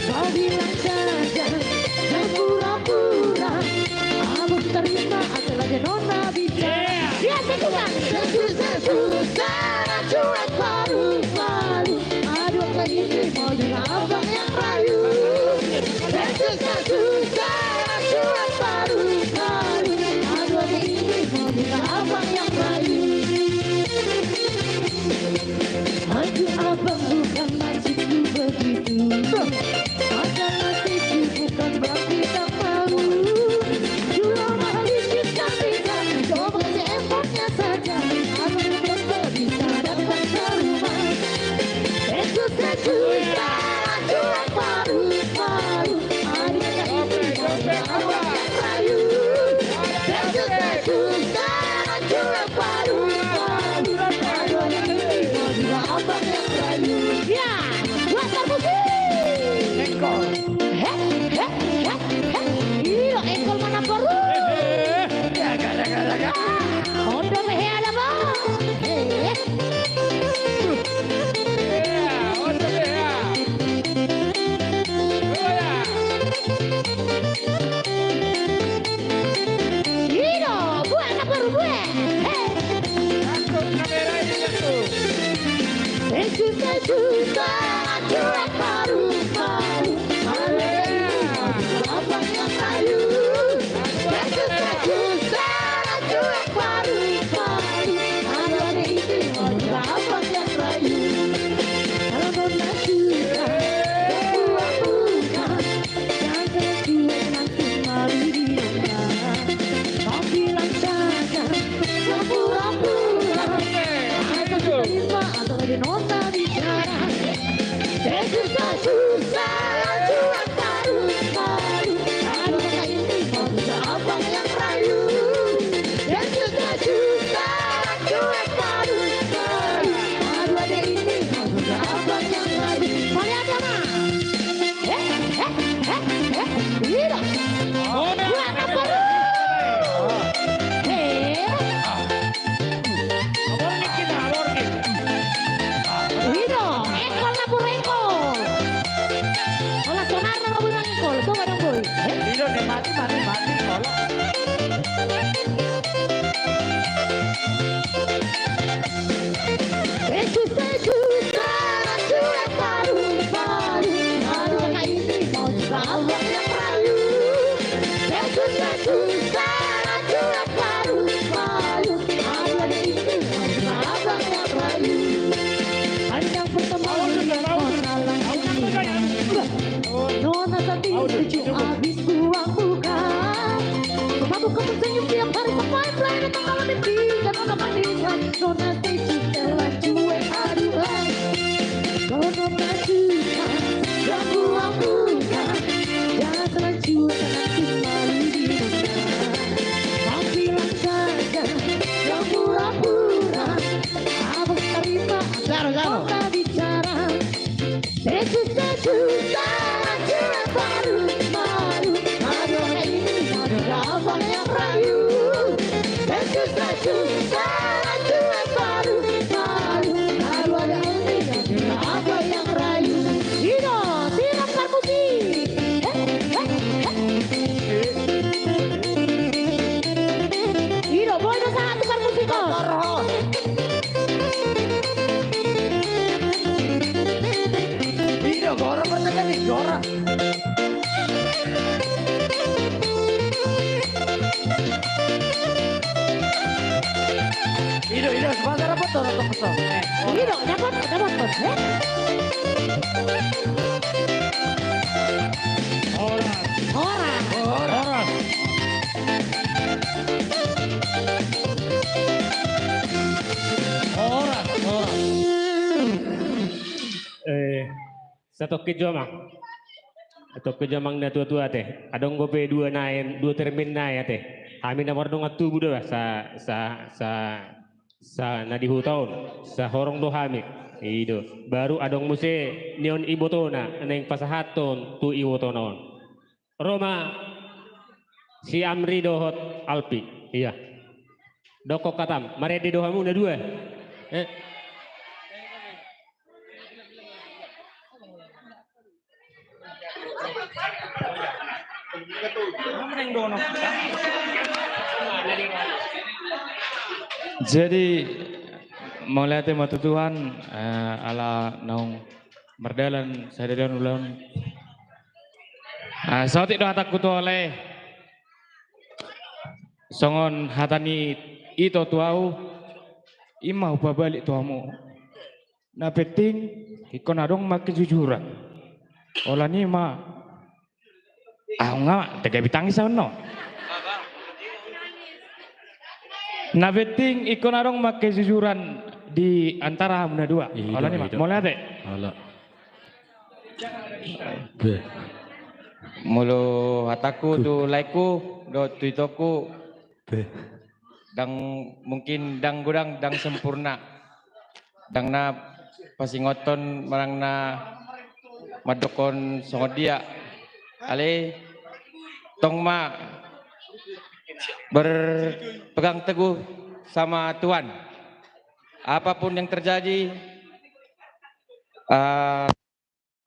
Kau bilang saja, jangan pura-pura. Abang terima, asal aja nona bicara. Iya. Iya, saya suka. Sesu, sesu, sana cuek, paru, paru. Aduh, apa ini mau juga abang yang rayu. Sesu, sesu, sana cuek, paru, paru. Aduh, apa ini mau juga abang yang rayu. Aduh, abang bukan maksudku begitu. Masalah itu bukan berarti tak mau. Dua mahal licin cantik, coba seeffortnya saja. Kalau betul bisa datang ke rumah. Sesu, sesu, sana cuek, paru, paru. Adik itu abang yang rayu. Sesu, sesu, sana cuek, paru, paru. Aduh, adik itu abang yang rayu. Ya, buat musik. Engkol. He, he, he, he. Ini lo engkol mana baru? Jaga, jaga, jaga. Ondo be hea da, Bang. He. Iya, ondo be hea. Iya. Ido, buat na baru, buat. He. Langsung kamera ini, langsung. Sesu, sesu, sana cuek, paru, paru. Paru, abang yang rayu. Sesu, sesu, sana cuek, paru, paru. Paru, ada itu, abang yang rayu. Kalau nona suka, buang muka. Jangan cuek, nanti malu di nona. Kau bilang saja, jangan pura-pura. Ayo, kita lima atau lagi nona bicara. Sesu, sesu, sana cuek, paru, paru. Aduh, kakak ini mau bisa abang yang rayu. Sesu, sesu, sana cuek, paru, paru. Aduh, adek ini mau bisa abang yang rayu. Mauliate, Ama. Eh, eh, eh, eh, ido. Buat apa lu? Eh. Ido, engkol na pura engkol. Olah sonarna ma boi mangengkol, coba dong, Boy. Eh? Ido, ni mati, mati, mati, olah. Sesu, sesu, sana cuek, paru, paru. Aduh, kakak ini mau juga abang yang rayu. Sesu, sesu, sana cuek, paru, paru. Aduh, adek ini mau juga abang yang rayu. Hari yang pertama melihat nona langsung suka. Nona cantik, lucu, habis buang muka. Mabuk kau tersenyum tiap hari, sampai pelayanan malam mimpi. Dan nona manis, nona seksi, telan cuek, aduh, hai. Kalau nona suka, jangan buang muka. Jangan telan cuek, nanti malu di nona. Kau bilang saja, jangan pura-pura. Abang terima, nona bicara. Sesu, sesu, sana cuek, paru, paru. Aduh, adek ini ada abang yang rayu. Sesu, sesu, sana cuek, paru, paru. Aduh, adek ini ada abang yang rayu. Ido, siram parmusik. Eh, eh, eh. Ido, boi do sahat tu parmusik on. Ido, gora pertanyaan ni, gora. Ido, ido, sebentar apa tuh, tuh, tuh. Ido, dapat, dapat, dapat, eh? Horas. Horas. Horas. Horas, horas. Eh, satu kejo, Mang. Tongkin jo amang na tua-tua ate. Adong dope dua nai, dua termin nai ate. Hami na mardongan tubu do sa, sa, sa, sa na di huta on. Sahorong do hami. I do. Baru adong muse nion ibotona naeng pasahathon tu ibotona on. Ro ma si Amri dohot Alpi. Ia. Dokkon hatam, marende do hamu na dua. Eh. Jadi, mauliate ma tu Tuhan, eh, ala naung mardalan sadarion ulaon. Ah, saotik do hatangku tu ale. Songon hata ni ito tu ahu, i ma hupabalik tu hamu. Na penting, ingkon adong ma kejujuran. Holan i ma, ahu nga, tega bitangis ahu no. Na penting, ingkon adong ma kejujuran di antara hamu na dua. Holan i ma. Mauliate. Molo hatangku tu laengku dohot tu itongku, ndang, mungkin ndang godang, ndang sempurna. Ndang na pasingothon manang na mandokkon songon dia. Alai tong ma berpegang teguh sama Tuhan. Apapun yang terjadi, eh,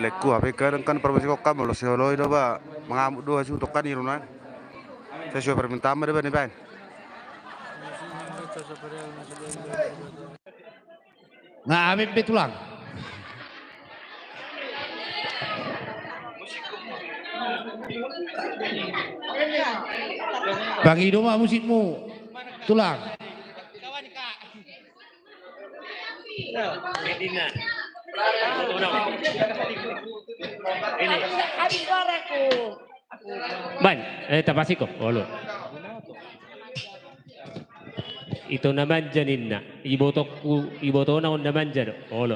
Laengku, hape kan, kan parmusikon kan molo sioloi do ba mangamuk do hasu tongkan i runa. Sesuai permintaan ma do ba nibaen. Nga amen be tulang. Pangido ma musikmu tulang. Baen, eh, tapasiko, olo. Ito na manja ninna, ibotokku, ibotona on na manja do, olo.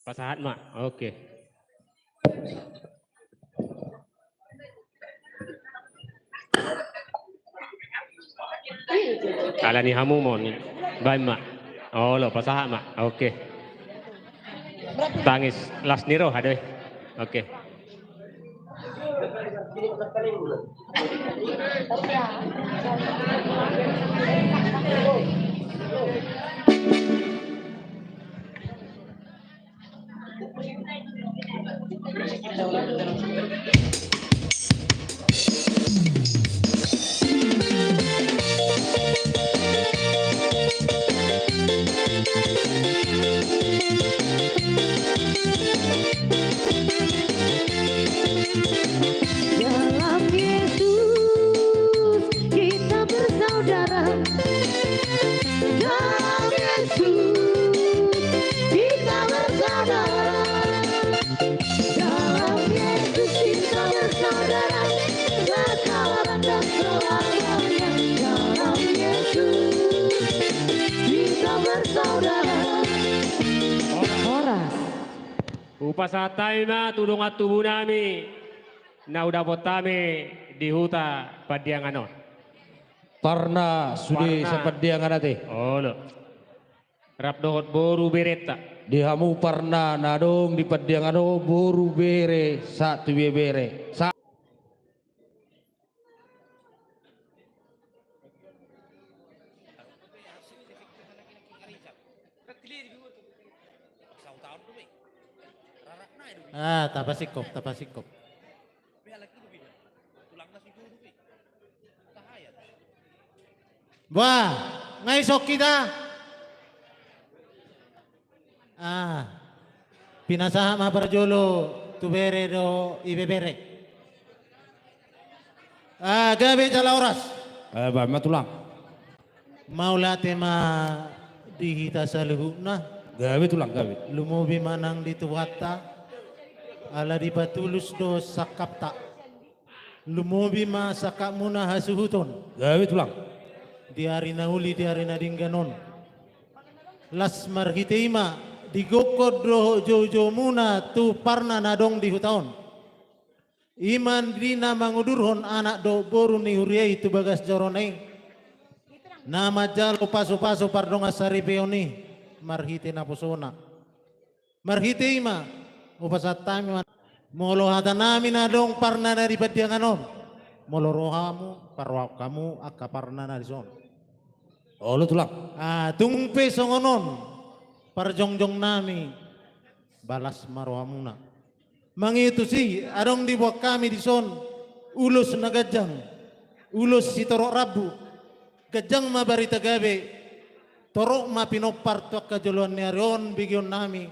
Pasahat ma, oke. Ala ni hamu ma on, baen ma. Olo, pasahat ma. Oke. Tangis las ni roha do i. Oke. Dalam Yesus kita bersaudara. Dalam Yesus kita bersaudara. Dalam Yesus kita bersaudara. Sekarang dan selamanya. Dalam Yesus kita bersaudara. Horas. Hupasahat hami ma tu dongan tubunami na hudapot hami di huta Pandiangan on. Parna sude Parna. Sapandiangan ate. Olo. Rap dohot boru berenta. Di hamu parna na adong di Pandiangan on, boru, bere, sahat tu ibebere. Sa- Ah, tapasingkop, tapasingkop. Bah, nga ison hita. Ah, pinasahat ma parjolo tu bere dohot ibebere. Ah, gabe jala horas. Eh, bah, ma tulang. Mauliate ma di hita saluhutna. Gabe tulang, gabe. Lumobi ma nang di Tuhanta. Ala dipatulus do sangkapta. Lumobi ma sangkapmuna hasuhuton. Gabe tulang. Di ari na uli, di ari na denggan on. Las marhite i ma digokhon dohot joujoumuna tu parna na adong di huta on. I ma di na mangudurhon anak dohot boru ni huria i tu bagas jorona i. Na manjalo pasupasu pardongansaripeon i marhite naposona. Marhite i ma hupasahat hami ma. Molo hatanami na adong parna na di Pandiangan on, molo ro hamu, parrohahon hamu angka parna na dison. Olo tulang. Ah, tung pe songon on parjongjongnami, balas ma rohamuna. Mangihuthon tusi, adong diboan hami dison ulos na ganjang, ulos sitorop rambu. Ganjang ma barita gabe. Torop ma pinompar tu angka joloan ni ari on begeonnami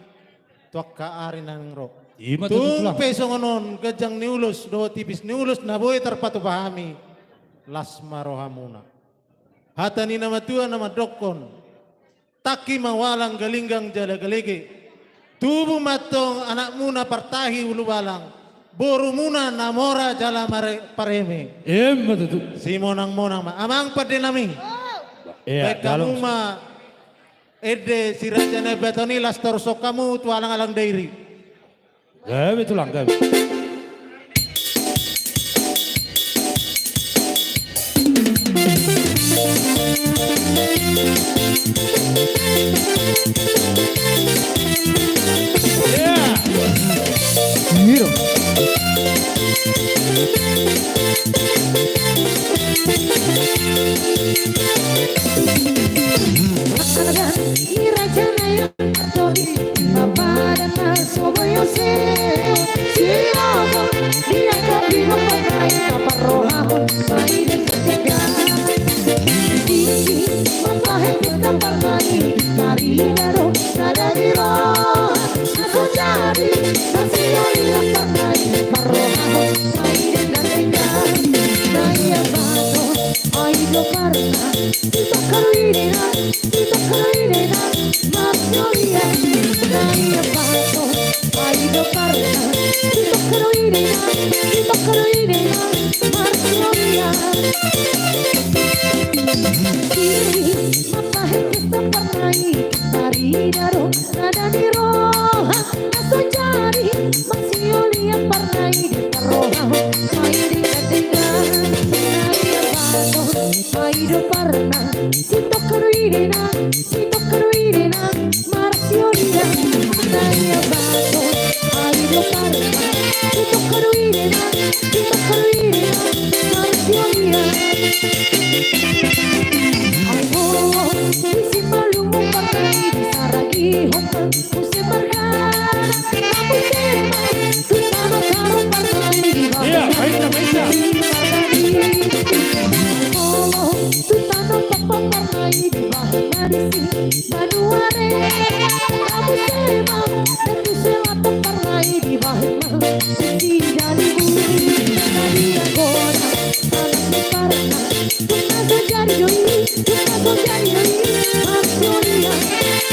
tu angka ari na naeng ro. I ma tutu tulang. Tung pe songon on ganjang ni ulos dohot tipis ni ulos na boi tarpatupa hami, las ma rohamuna. Hata ni na matua na mandokkon, tangki ma ualang, galinggang jala galege. Tubu ma antong anakmuna partahi ulubalang, borumuna na mora jala mare-, pareme. Emma tutu. Simonangmonang ma. Amang pandenami. Ia, baen hamu ma ende si Raja Naibaton i, las tarushon hamu tu alang-alang dairi. Gabe tulang, gabe. Ai do parna, si tokor i dena, si tokor i dena, marsiolian. Nai apato, ai do parna, si tokor i dena, si tokor i dena, marsiolian. Siri, mapahe pesta parna i, tarida do nada ni roha, na so jadi, marsiolian parna i, parrohahon ma i denggan-denggan. Nai apato, ai do parna, si tokor i dena, si tokor i dena, marsiolian. Nai apato, ai do parna, si tokor i dena, si tokor i dena, mar- Anggo di Simalungun parna i disaragihon ma muse pargana, na muse ma tu tano Karo parna i dibahen. Iya, baik, baik, ya. Anggo tu tano Pampak parna i dibahen na disi Manuare, na muse ma tu Selatan parna i dibahen ma tu Sijalibu. Sadia godang anak ni parna, tung na so jadi do i, tung na so jadi do i, Mas Gloria.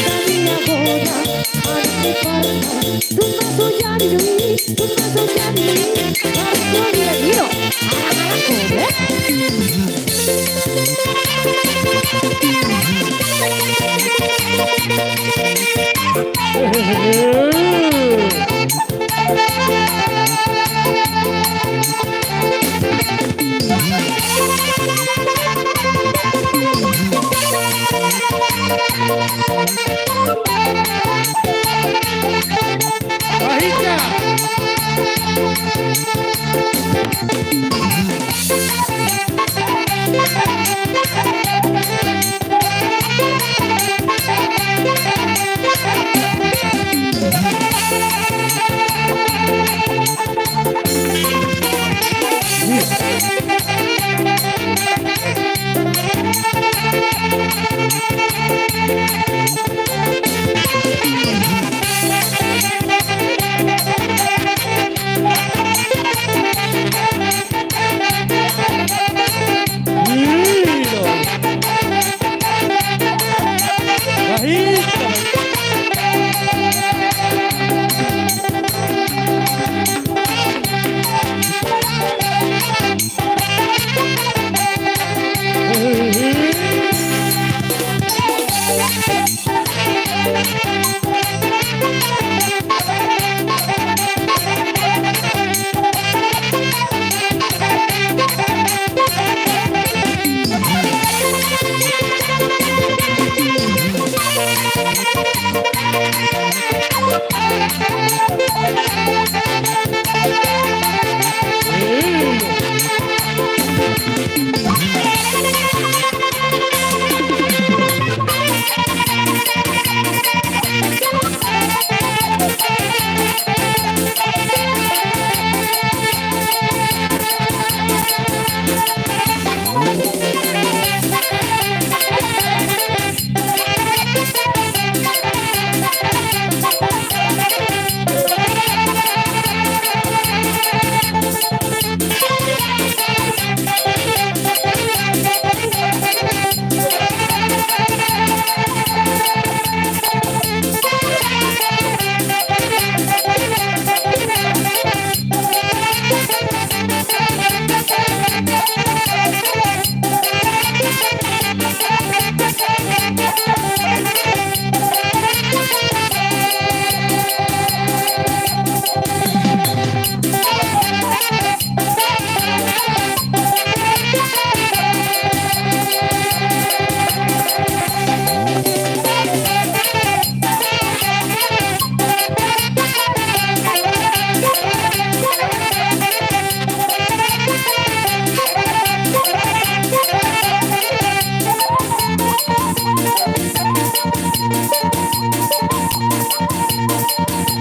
Sadia godang anak ni parna, tung na so jadi do i, tung na so jadi do i, Mas Gloria. Iyo, anak-anak, eh?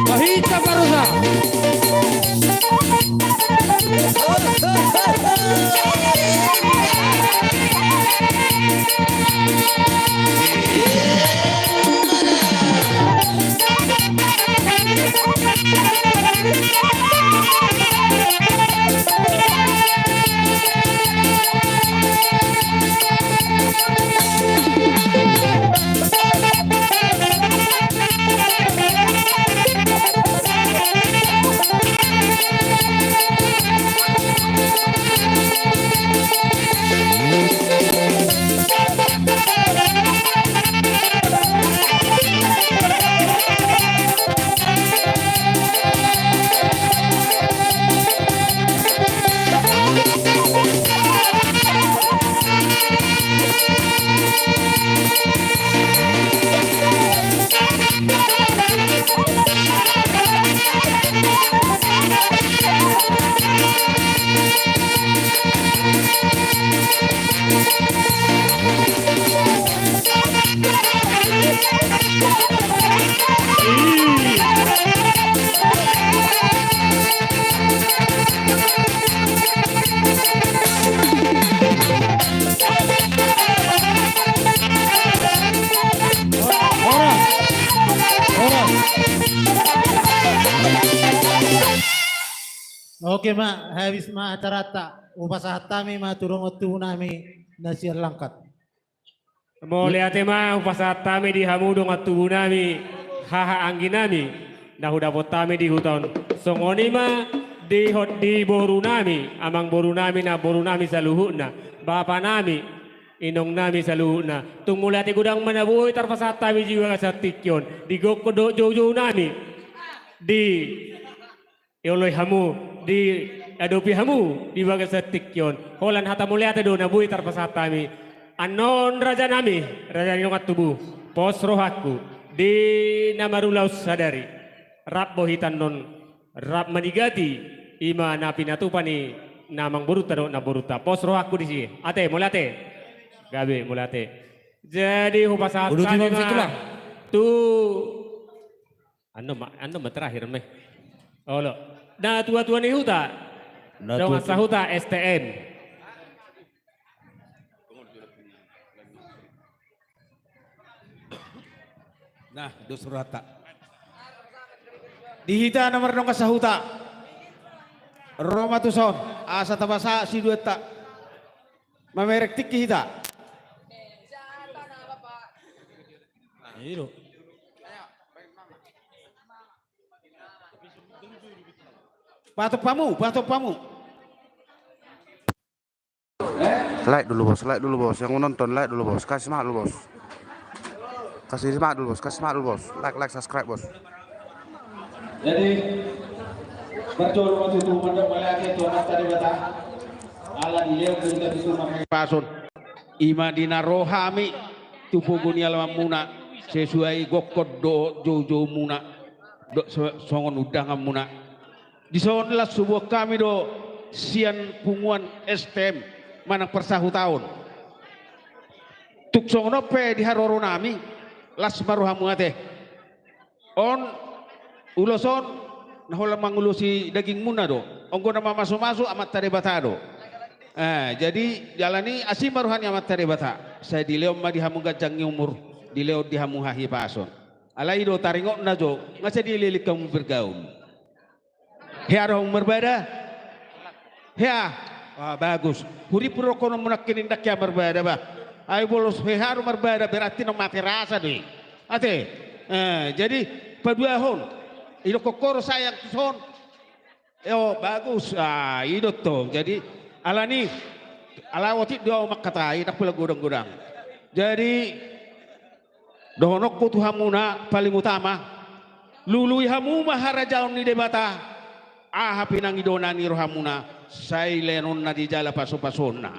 Bahita barusa. Oke ma, habis ma acaranta. Hupasahat hami ma tu dongan tubu nami na sian Langkat. Mauliate ma hupasahat hami di hamu dongan tubu nami, haha anggi nami, na hudapot hami di huta on. Songon i ma di hot di boru nami, amang boru nami, namboru nami saluhutna, bapa nami, inong nami saluhutna. Tung mauliate godang ma na boi tarpasahat hami di bagasan tingki on, di gokkon dohot joujou nami. Di Dioloi hamu, diadopi hamu di bagasan tingki on. Holan hata mauliate do na boi tarpasahat hami. Annon raja nami, raja ni dongan tubu, pos rohangku di na marulaon sadari. Rap do hita annon, rap manigati, i ma na pinatupa ni amang borunta dohot namborunta. Pos rohangku disi. Ate, mauliate. Gabe, mauliate. Jadi hupasahat hami ma tu Annon ma, annon ma terakhir ma i. Olo. Natua-tua ni huta. Dongan sahuta S T M. Nah, dos rohanta. Di hita na mardongan sahuta. Ro ma tuson, asa tapasahat siduanta. Mamereng tingki hita. Ido. Patok pamu, patok pamu. Like dulu bos, like dulu bos, yang menonton like dulu bos, kasih semangat dulu bos. Kasih semangat dulu bos, kasih semangat dulu bos. Like, like, subscribe bos. Jadi, berjolo waktu itu mandok melihat itu mata di mata. Ala dia kita bisa memakai pasun. I ma di na ro hami tu pogu ni alamanmuna, sesuai gokkon dohot joujoumuna, dohot so-, songon undanganmuna. Dison las huboan hami do sian punguan S T M manang parsahutaon. Tung songon on pe di haroro nami, las ma rohamu ate. On, ulos on, na holan mangulosi dagingmuna do. Anggo na mamasumasu Amanta Debata do. Eh, jadi, jala ni asi ma roha ni Amanta Debata. Sai dilehon ma di hamu ganjang ni umur, dilehon di hamu hahipason. Alai do taringotna jo, nga sai dilehon hamu bergaul. Hea do hamu marbada? Hea? Wah, bagus. Huripu rokonon munangkin indak hea marbada, bah. Ai bolos hea do marbada, berarti na mate rasa do i. Ate? Eh, jadi, paduahon. Idokkon ho do sayang tuson. Eo, bagus. Ah, ido to. Jadi, alani, ala otik do au mangkatai, ndang pola godang-godang. Jadi, dohononku tu hamuna paling utama, lului hamu ma harajaon ni Debata, aha pe nangidona ni rohamuna, sai leanonna di jala pasupasuonna.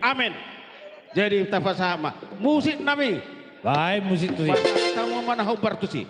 Amen. Jadi tapasahat ma. Musik nami. Baik, musik tusi. Pasahat hamu ma na hombar tusi.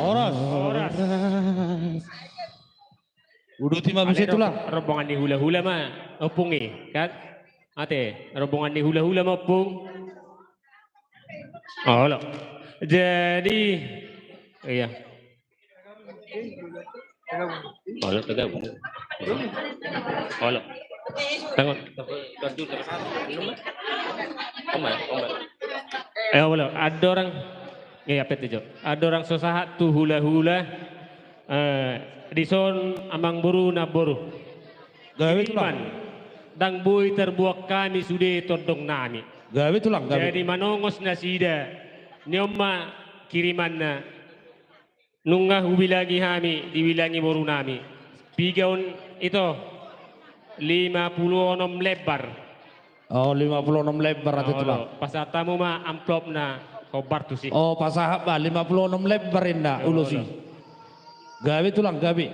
Horas. Horas. Uduti ma muse, Tulang. Rombongan ni hulahula ma ompung i, kan? Ate, rombongan ni hulahula ma ompung. Olo. Jadi, iya. Olo, tegabung. Olo. Tangan. Oma, oma. Eh, olo. Andorang, iya, pete jo. Andorang so sahat tu hulahula. Eh, dison amangboru, namboru. Gabe, Tulang. Iman, ndang boi tarbuang hami sude tondong nami. Gabe, Tulang, gabe. Jadi manongos nasida. Nion ma kirimanna. Nunga hubilangi hami, dibilangi borunami. Piga on ito? Lima puluh onom lembar. Oh, lima puluh onom lembar ate, Tulang. Pasahat hamu ma amplopna, hombar tusi. Oh, pasahat ma, lima puluh onom lembar inna, ulos i. Gabe, Tulang, gabe.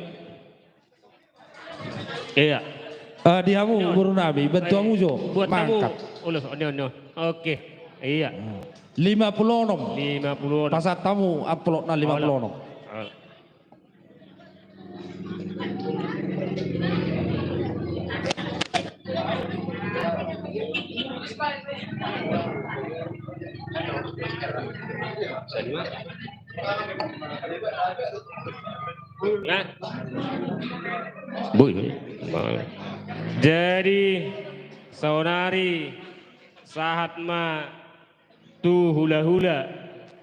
Iya. Ah, di hamu, borunami, bantu hamu jo. Buat hamu, mangkat. Ulos, on, on, on. Oke. Iya. Lima puluh onom. Lima puluh onom. Pasahat hamu amplopna lima puluh onom. Nah. Boi. Jadi, saonari sahat ma tu hulahula,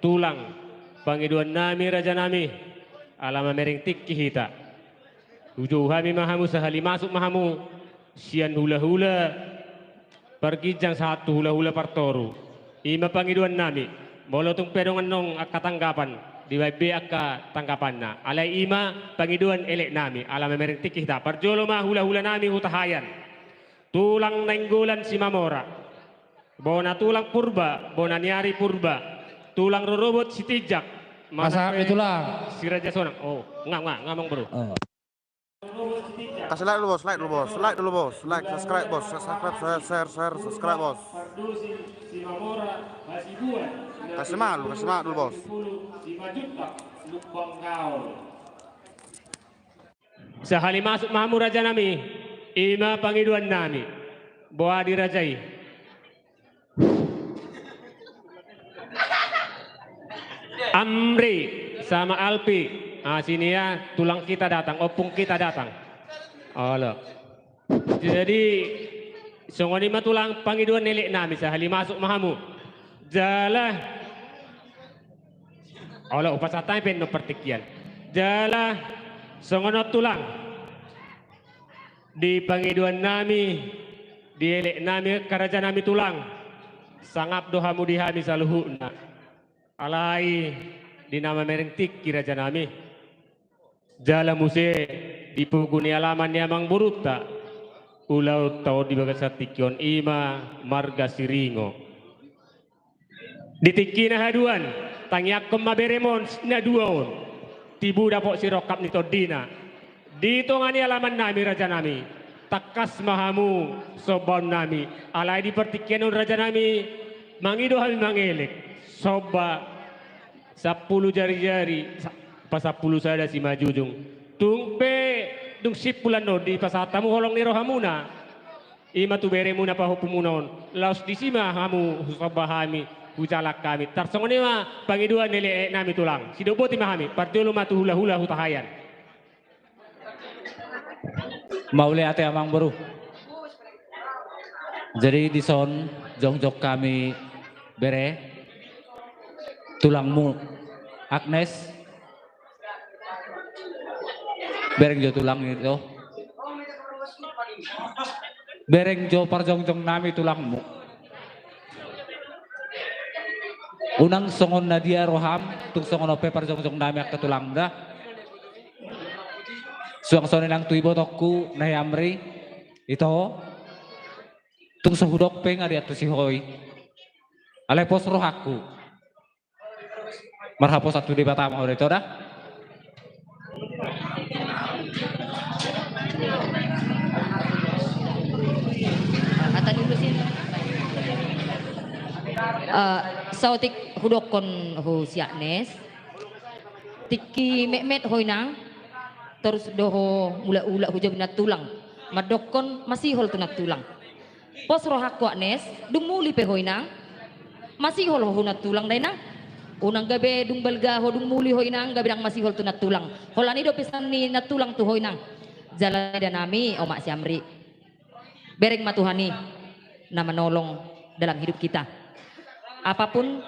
Tulang, pangidoannami, rajanami, ala mamereng tingki hita. Hujou hami ma hamu, sahali masuk ma hamu, sian hulahula parginjang sahat tu hulahula partoru. I ma pangidoannami, molo tung pe adong annon angka tanggapan, dibaen be angka tanggapanna. Alai i ma pangidoan eleknami, ala mamereng tingki hita. Parjolo ma hulahulanami Hutahaean. Tulang Nainggolan Simamora. Bona tulang Purba, bona ni ari Purba. Tulang rorobot Sitinjak. Pasahat be, Tulang. Si Raja Sonang. Oh, nga, nga, nga, Amang Boru. Oh. Kasih like dulu, Bos, like dulu, Bos, like dulu, Bos, like, subscribe, Bos, subscribe, share, share, share, subscribe, Bos. Kasih malu, kasih malu dulu, Bos. Sahali masuk ma hamu, rajanami, i ma pangidoannami. Boha di raja i? Amri sama Alpi. Ah, sini ya, tulang kita datang, ompung kita datang. Olo. Jadi, songon i ma, Tulang, pangidoan eleknami, sahali masuk ma hamu. Jala, olo, hupasahat hami pe annon partingkian. Jala, songon on, Tulang. Di pangidoannami, di eleknami, rajanami, Tulang, sangap do hamu di hami saluhutna. Alai di na mamereng tingki, rajanami, jala muse di pogu ni alaman ni amangborunta, ulaonta on di bagasan tingki on, i ma marga Siringo. Di tingki na haduan, tangiangkon ma berem on na dua on, tibu dapot sirongkap ni tondina. Di tonga ni alamannami, rajanami, tangkas ma hamu sombaonnami. Alai di partingkian on, rajanami, mangido hami mangelek somba sampulu jarijari, sa-, pasampulu sada simanjujung. Tung pe dung simpul annon, dipasahat hamu holong ni rohamuna. I ma tu beremuna, pahompumuna on. Laos disi ma hamu husomba hami, hujalang hami. Tarsongon i ma pangidoan ni eleknami, Tulang. Sidok boti ma hami, parjolo ma tu hulahula Hutahaean. Mauliate, Amangboru. Jadi dison jongjong hami bere, tulangmu Agnes. Bereng jo, Tulang, ito. Bereng jo parjongjongnami, tulangmu. Unang songon na dia roham, tung songon on pe parjongjongnami, angka Tulang, da. Suang songon i nang tu ibotongku na si Amri, ito. Tung so hudok pe nga diantusi ho i. Alai pos rohangku. Marhaposan tu Debata ma ho da, ito, da. Hata ni ulos i. Eh, saotik hudokkon ho si Agnes. Tingki metmet ho, Inang. Torus do ho mulak-ulak hu jabu ni nantulang. Mandokkon masihol tu nantulang. Pos rohangku, Agnes, dung muli pe ho, Inang. Masihol ho hu nantulang da, Inang. Unang gabe dung balga ho, dung muli ho, Inang, gabe ndang masihol tu nantulang. Holan i do pesan ni nantulang tu ho, Inang. Jala da nami, omak si Amri. Bereng ma Tuhan i na manolong dalam hidup kita. Apapun,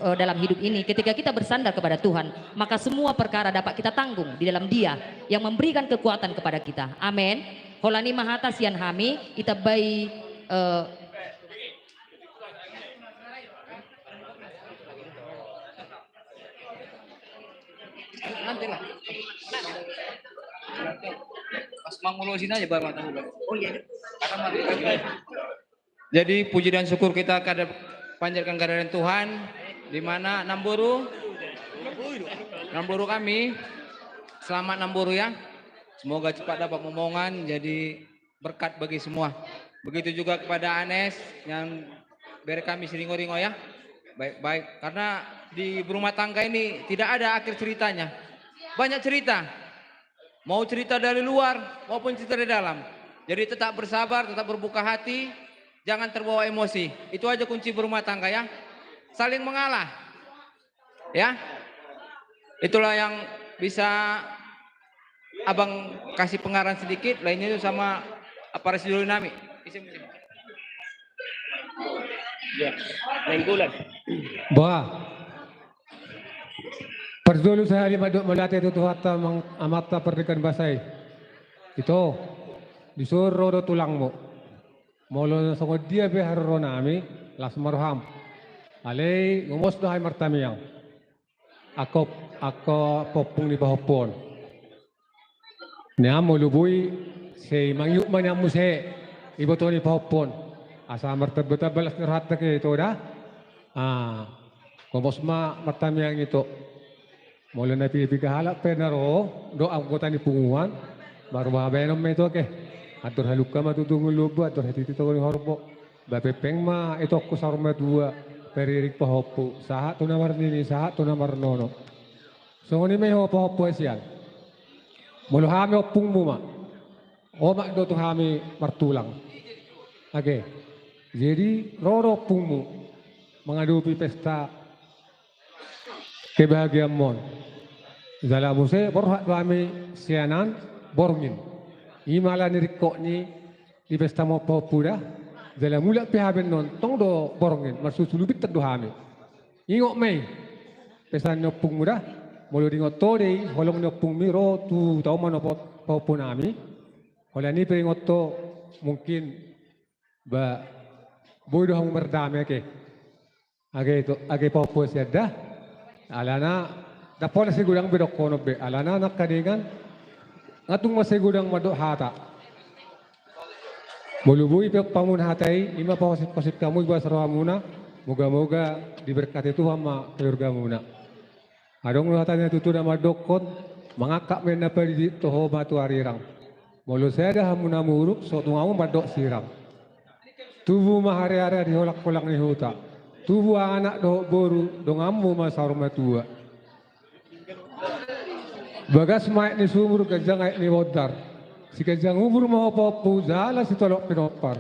eh, dalam hidup ini, ketika kita bersandar kepada Tuhan, maka semua perkara dapat kita tanggung di dalam Dia yang memberikan kekuatan kepada kita. Amin. Holan i ma hata sian hami, ditambai, eh, Nanti lah. Pas mangolosin aja baru mata ulang. Oh iya. Karena mari. Jadi puji dan syukur kita kada panjatkan kehadiran Tuhan, di mana Namboru, Namboru kami, selamat Namboru ya. Semoga cepat dapat momongan, jadi berkat bagi semua. Begitu juga kepada Anes yang bere kami siringo-ringo ya. Baik-baik, karena di berumah tangga ini tidak ada akhir ceritanya. Banyak cerita. Mau cerita dari luar maupun cerita dari dalam. Jadi tetap bersabar, tetap berbuka hati, jangan terbawa emosi. Itu aja kunci berumah tangga ya. Saling mengalah. Ya. Itulah yang bisa Abang kasih pengarahan sedikit, lainnya itu sama apa resi dulu nami. Isi, isi. Ya, Nainggolan. Bah. Parjolo sahali mandok mauliate tu Tuhanta, Amanta pardenggan basa i. Ito, dison ro do tulangmu. Molo na songon dia pe haroronami, las ma roham. Alai gomos do hami martamiang. Angka, angka pompung ni pahompu on. Nian molo boi, sai mangihut ma nian muse, iboto ni pahompu on. Asa martambatamba las ni rohanta, ito da. Ah, gomos ma martamiang, ito. Molo na piga-piga halak pe na ro, dohot anggota ni punguan, marbahenon ma ito, ake. Andor halungka ma tu togu ni lombu, andor hatiti tu togu ni horbo. Ba pengpeng ma itongku saur matua, pariring pahompu, sahat tu na marnini, sahat tu na marnono. Songon i ma i ho pahompu hasian. Molo hami ompungmu ma, omak do tu hami martulang. Ake. Jadi, ro do ompungmu mangadopi pesta kebahagiaanmon. Jala muse borhat do hami sian an borngin. I ma ala ni ringkot ni di pestamon pahompu da. Jala mulak pe hami annon tong do borngin, marsusulubinta do hami. Ingot ma i pesan ni ompungmu da. Molo diingot ho do i holong ni ompungmi ro tu taon manopot pahompunami. Holan i pe ingot ho, mungkin ba boi do hamu mardame, ake. Age tu, age pahompu hasian da. Alana ndang pola sigodang be dohonon be. Alana nangkaningan nga tung masigodang mandok hata. Molo boi pe pahompu hata i, i ma pahosip-hosip hamu, iboan rohamuna, moga-moga diberkati Tuhan ma keluargamuna. Adong do hata na tutu na mandokkon, mangangkat ma inna pandidik, toho ma tu arirang. Molo sada hamu na muruk, so tung hamu mandok sirang. Tubu ma hariara di holang-holang ni huta. Tubu anak dohot boru, donganmu ma saur matua. Bagas ma aek ni sumur, ganjang aek ni bondar. Siganjang umur ma ho pahompu, jala sitolop pinompar.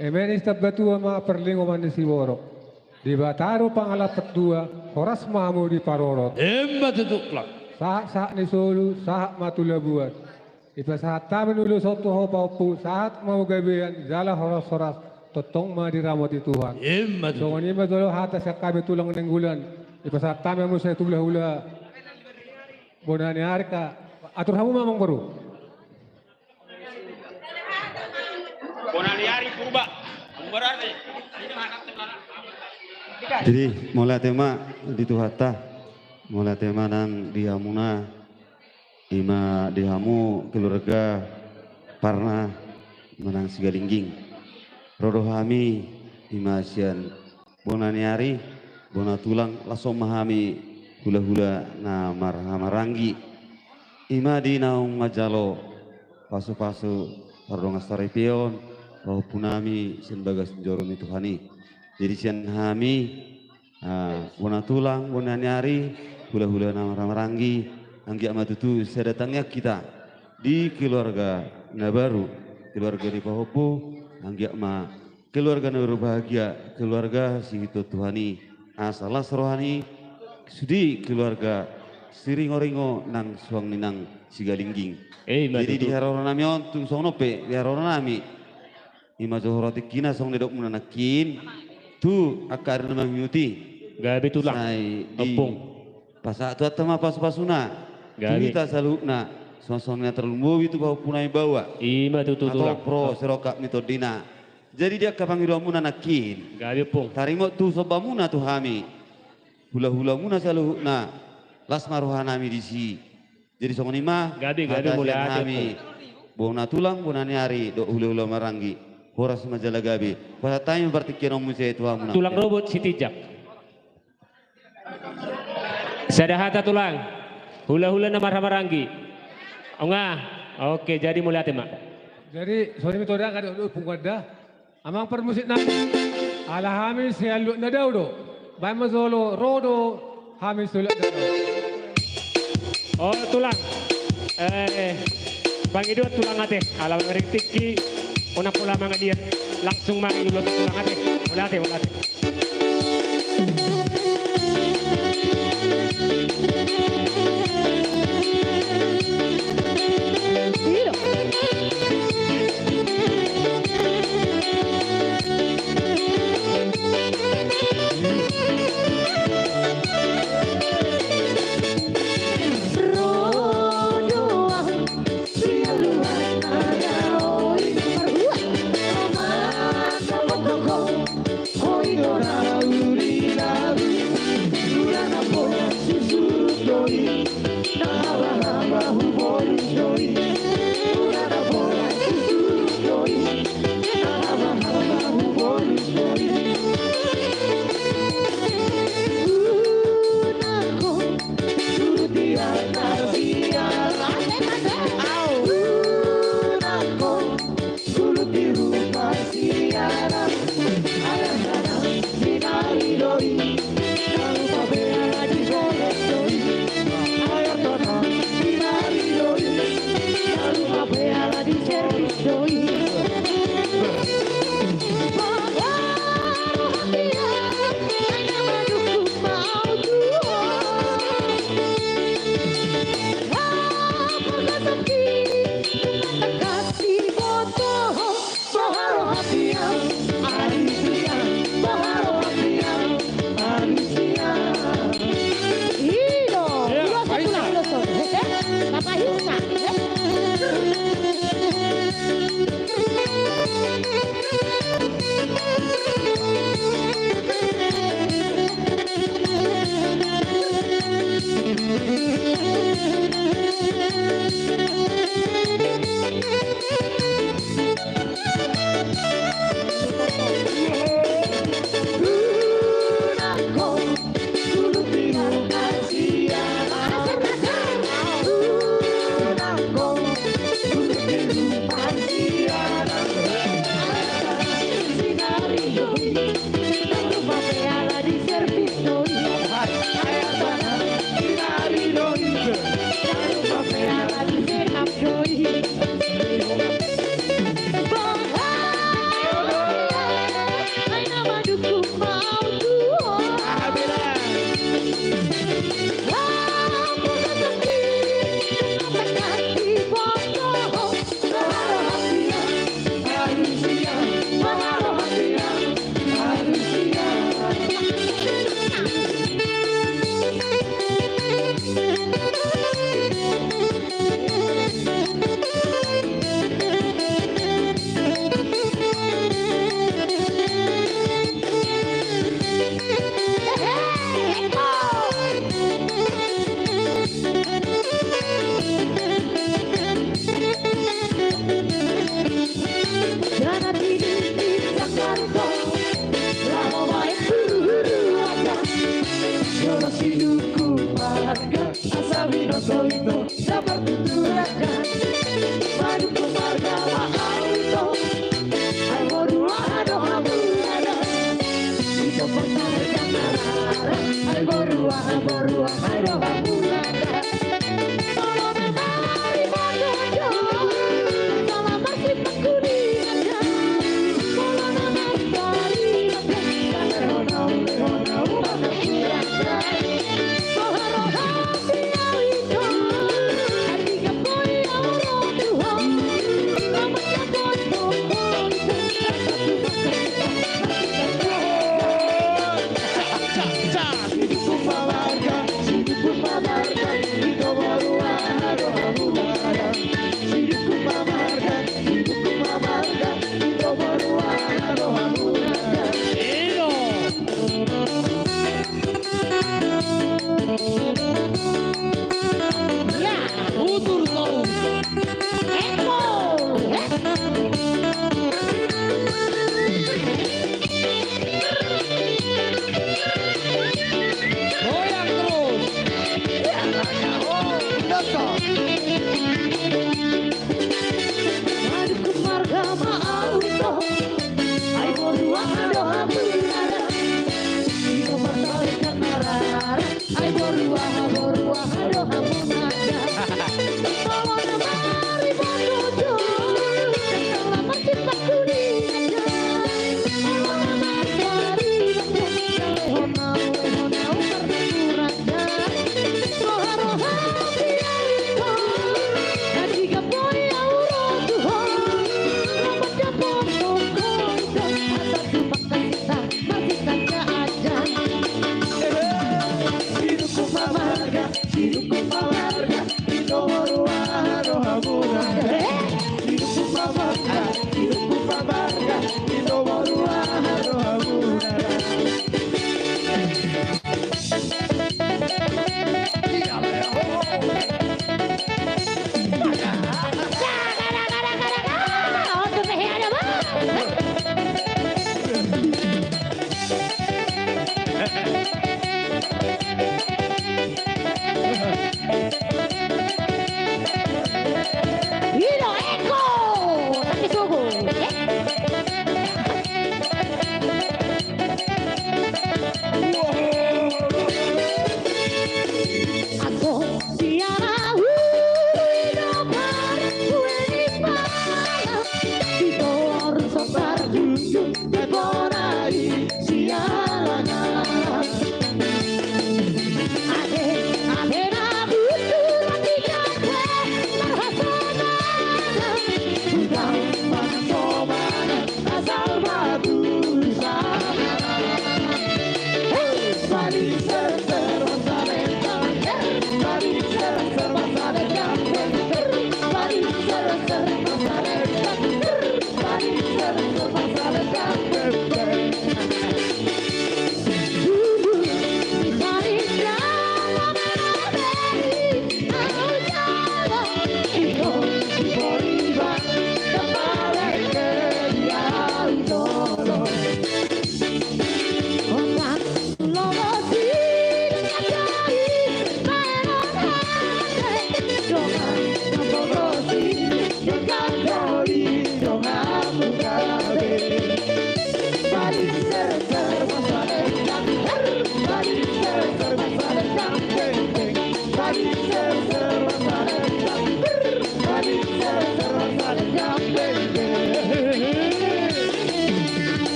Eme ni sitambatua ma parlingoman ni siborok. Debata do pangalapan tua, horas ma hamu diparorot. Emma tutu, Tulang. Sahat-sahat ni solu, sahat ma tu labuan. Dipasahat hami ulos on tu ho pahompu, sahat ma hamu gabean, jala horas-horas, tongtong ma diramoti Tuhan. Emma tutu. Songon i ma jolo hata sian hami Tulang Nainggolan. Dipasahat hami muse tu hula-hula bona ni ari, atur hamu ma, amangboru. Bona ni ari Purba. Jadi, mauliate ma di Tuhanta, mauliate ma nang di hamuna, i ma di hamu keluarga Parna, i ma nang Sigalingging. Ro do hami, i ma sian bona ni ari, bona tulang, laos on ma hami hula-hula na marhahamaranggi. I ma di naung manjalo pasu-pasu pardongansaripeon pahompunami sian bagas joro ni Tuhan i. Jadi sian hami, ah, bona tulang, bona ni ari, hula-hula na marhahamaranggi, anggiat ma tutu sada tangiang hita di keluarga na baru, keluarga ni pahompu, anggiat ma keluarga na berbahagia, keluarga sihuthon Tuhan i, asa las roha ni sude keluarga Siringo-ringo nang suang ni nang Sigalingging. Eh, ima tutu. Jadi di haroronami on, tung songon on pe di haroronami, i ma jo horo tingkina songon na nidokmuna nangkin, tu angka ari na mangihut i. Gabe, Tulang. Sai di Ompung. Pasahat Tuhanta ma pasu-pasuna. Gabe. Tu hita saluhutna, songon-songon na tarlumobi tu pahompunami baoa. Ima tutu, Tulang. Atau pro sirongkap ni tondina. Jadi di angka pangidoanmuna nangkin. Gabe, Ompung. Tarimo tu sombamuna tu hami. Hula-hulamuna saluhutna. las ma roha nami disi. Jadi songon i ma, gabe, gabe, hata sian hami, bona tulang, bona ni ari, dohot hulahula maranggi. Horas ma jala gabe. Pasahat hami ma partingkian on muse tu hamu nang. Tulang robot Sitinjak. Sada hata tulang. Hulahula na marhahamaranggi. Onga. Oke, jadi mauliate ma. Jadi songon i ma tulang, ada dohot punguan da. Amang parmusik nami, ala hami sian Luat Nadao do. Baen ma jolo ro do hami sian Luat Nadao. O tulang. Eh, pangidoan tulang ate. Ala mangaring tingki, unang pola mangaliat. Langsung ma iulon tulang ate. Mauliate, mauliate.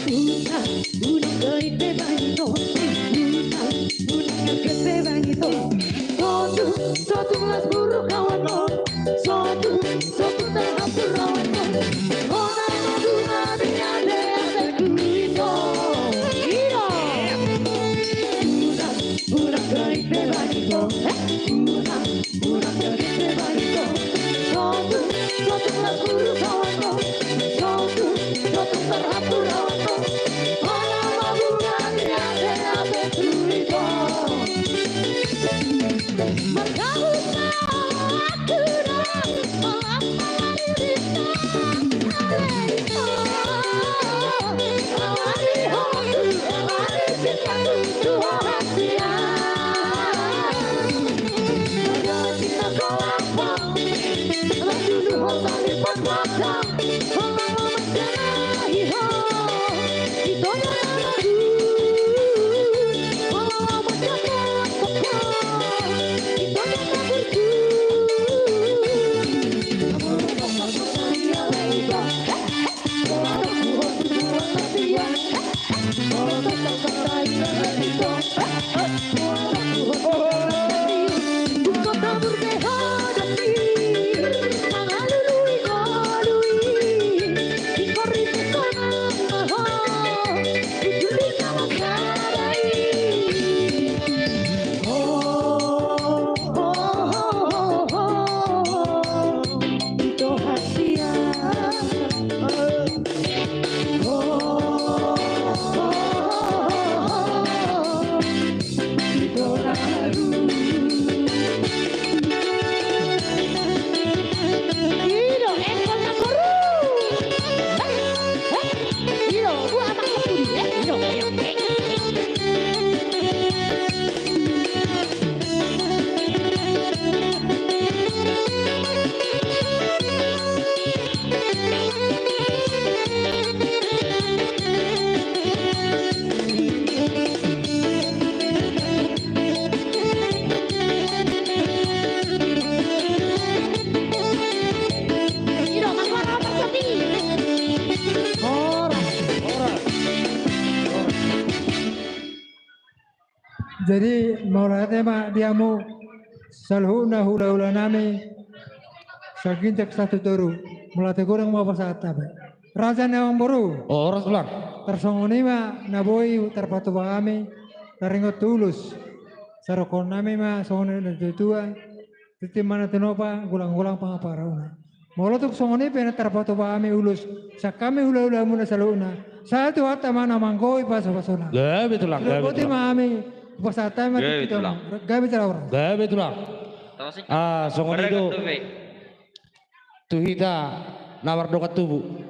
Unang, unang gait be bangito, unang, unang kaget be bangito. Sotung, sotung las buruk awanhon, sotung, sotung tarhampur awanhon. Hona ma bunga ni ate-ateku ito. Ito. Unang, unang gait be bangito, unang, unang kaget be bangito. Sotung, sotung las buruk awanhon, sotung, sotung tarhampur awanhon. Hona ma bunga ni ate-ateku ito. Margabus ma aku do, malas ma lari bintang, ale ito. Awari ho, awari cintaku tu ho hasian. Awari cintaku lapang, ala dulu ho salipat lapang. Jadi mauliate ma di hamu saluhutna hulahula nami, Siginjak Satu Toru. Mauliate godang ma hupasahat hami. Raja ni amangboru. Horas, Tulang. Tarsongon i ma na boi tarpatupa hami, taringot tu ulos. Sai dohonon nami ma songon na tuatua, tintin ma na tinopa, golang-golang pangaparahutna. Molo tung songon i pe na tarpatupa hami ulos sian hami hulahula muna saluhutna, sai Tuhanta ma na manggohi pasupasuna. Gabe, Tulang, gabe, Tulang. Boti ma hami, hupasahat hami ma. Gabe, Tulang. Gabe, Tulang. Gabe, Tulang. Ah, songon i do tu hita na mardongan tubu.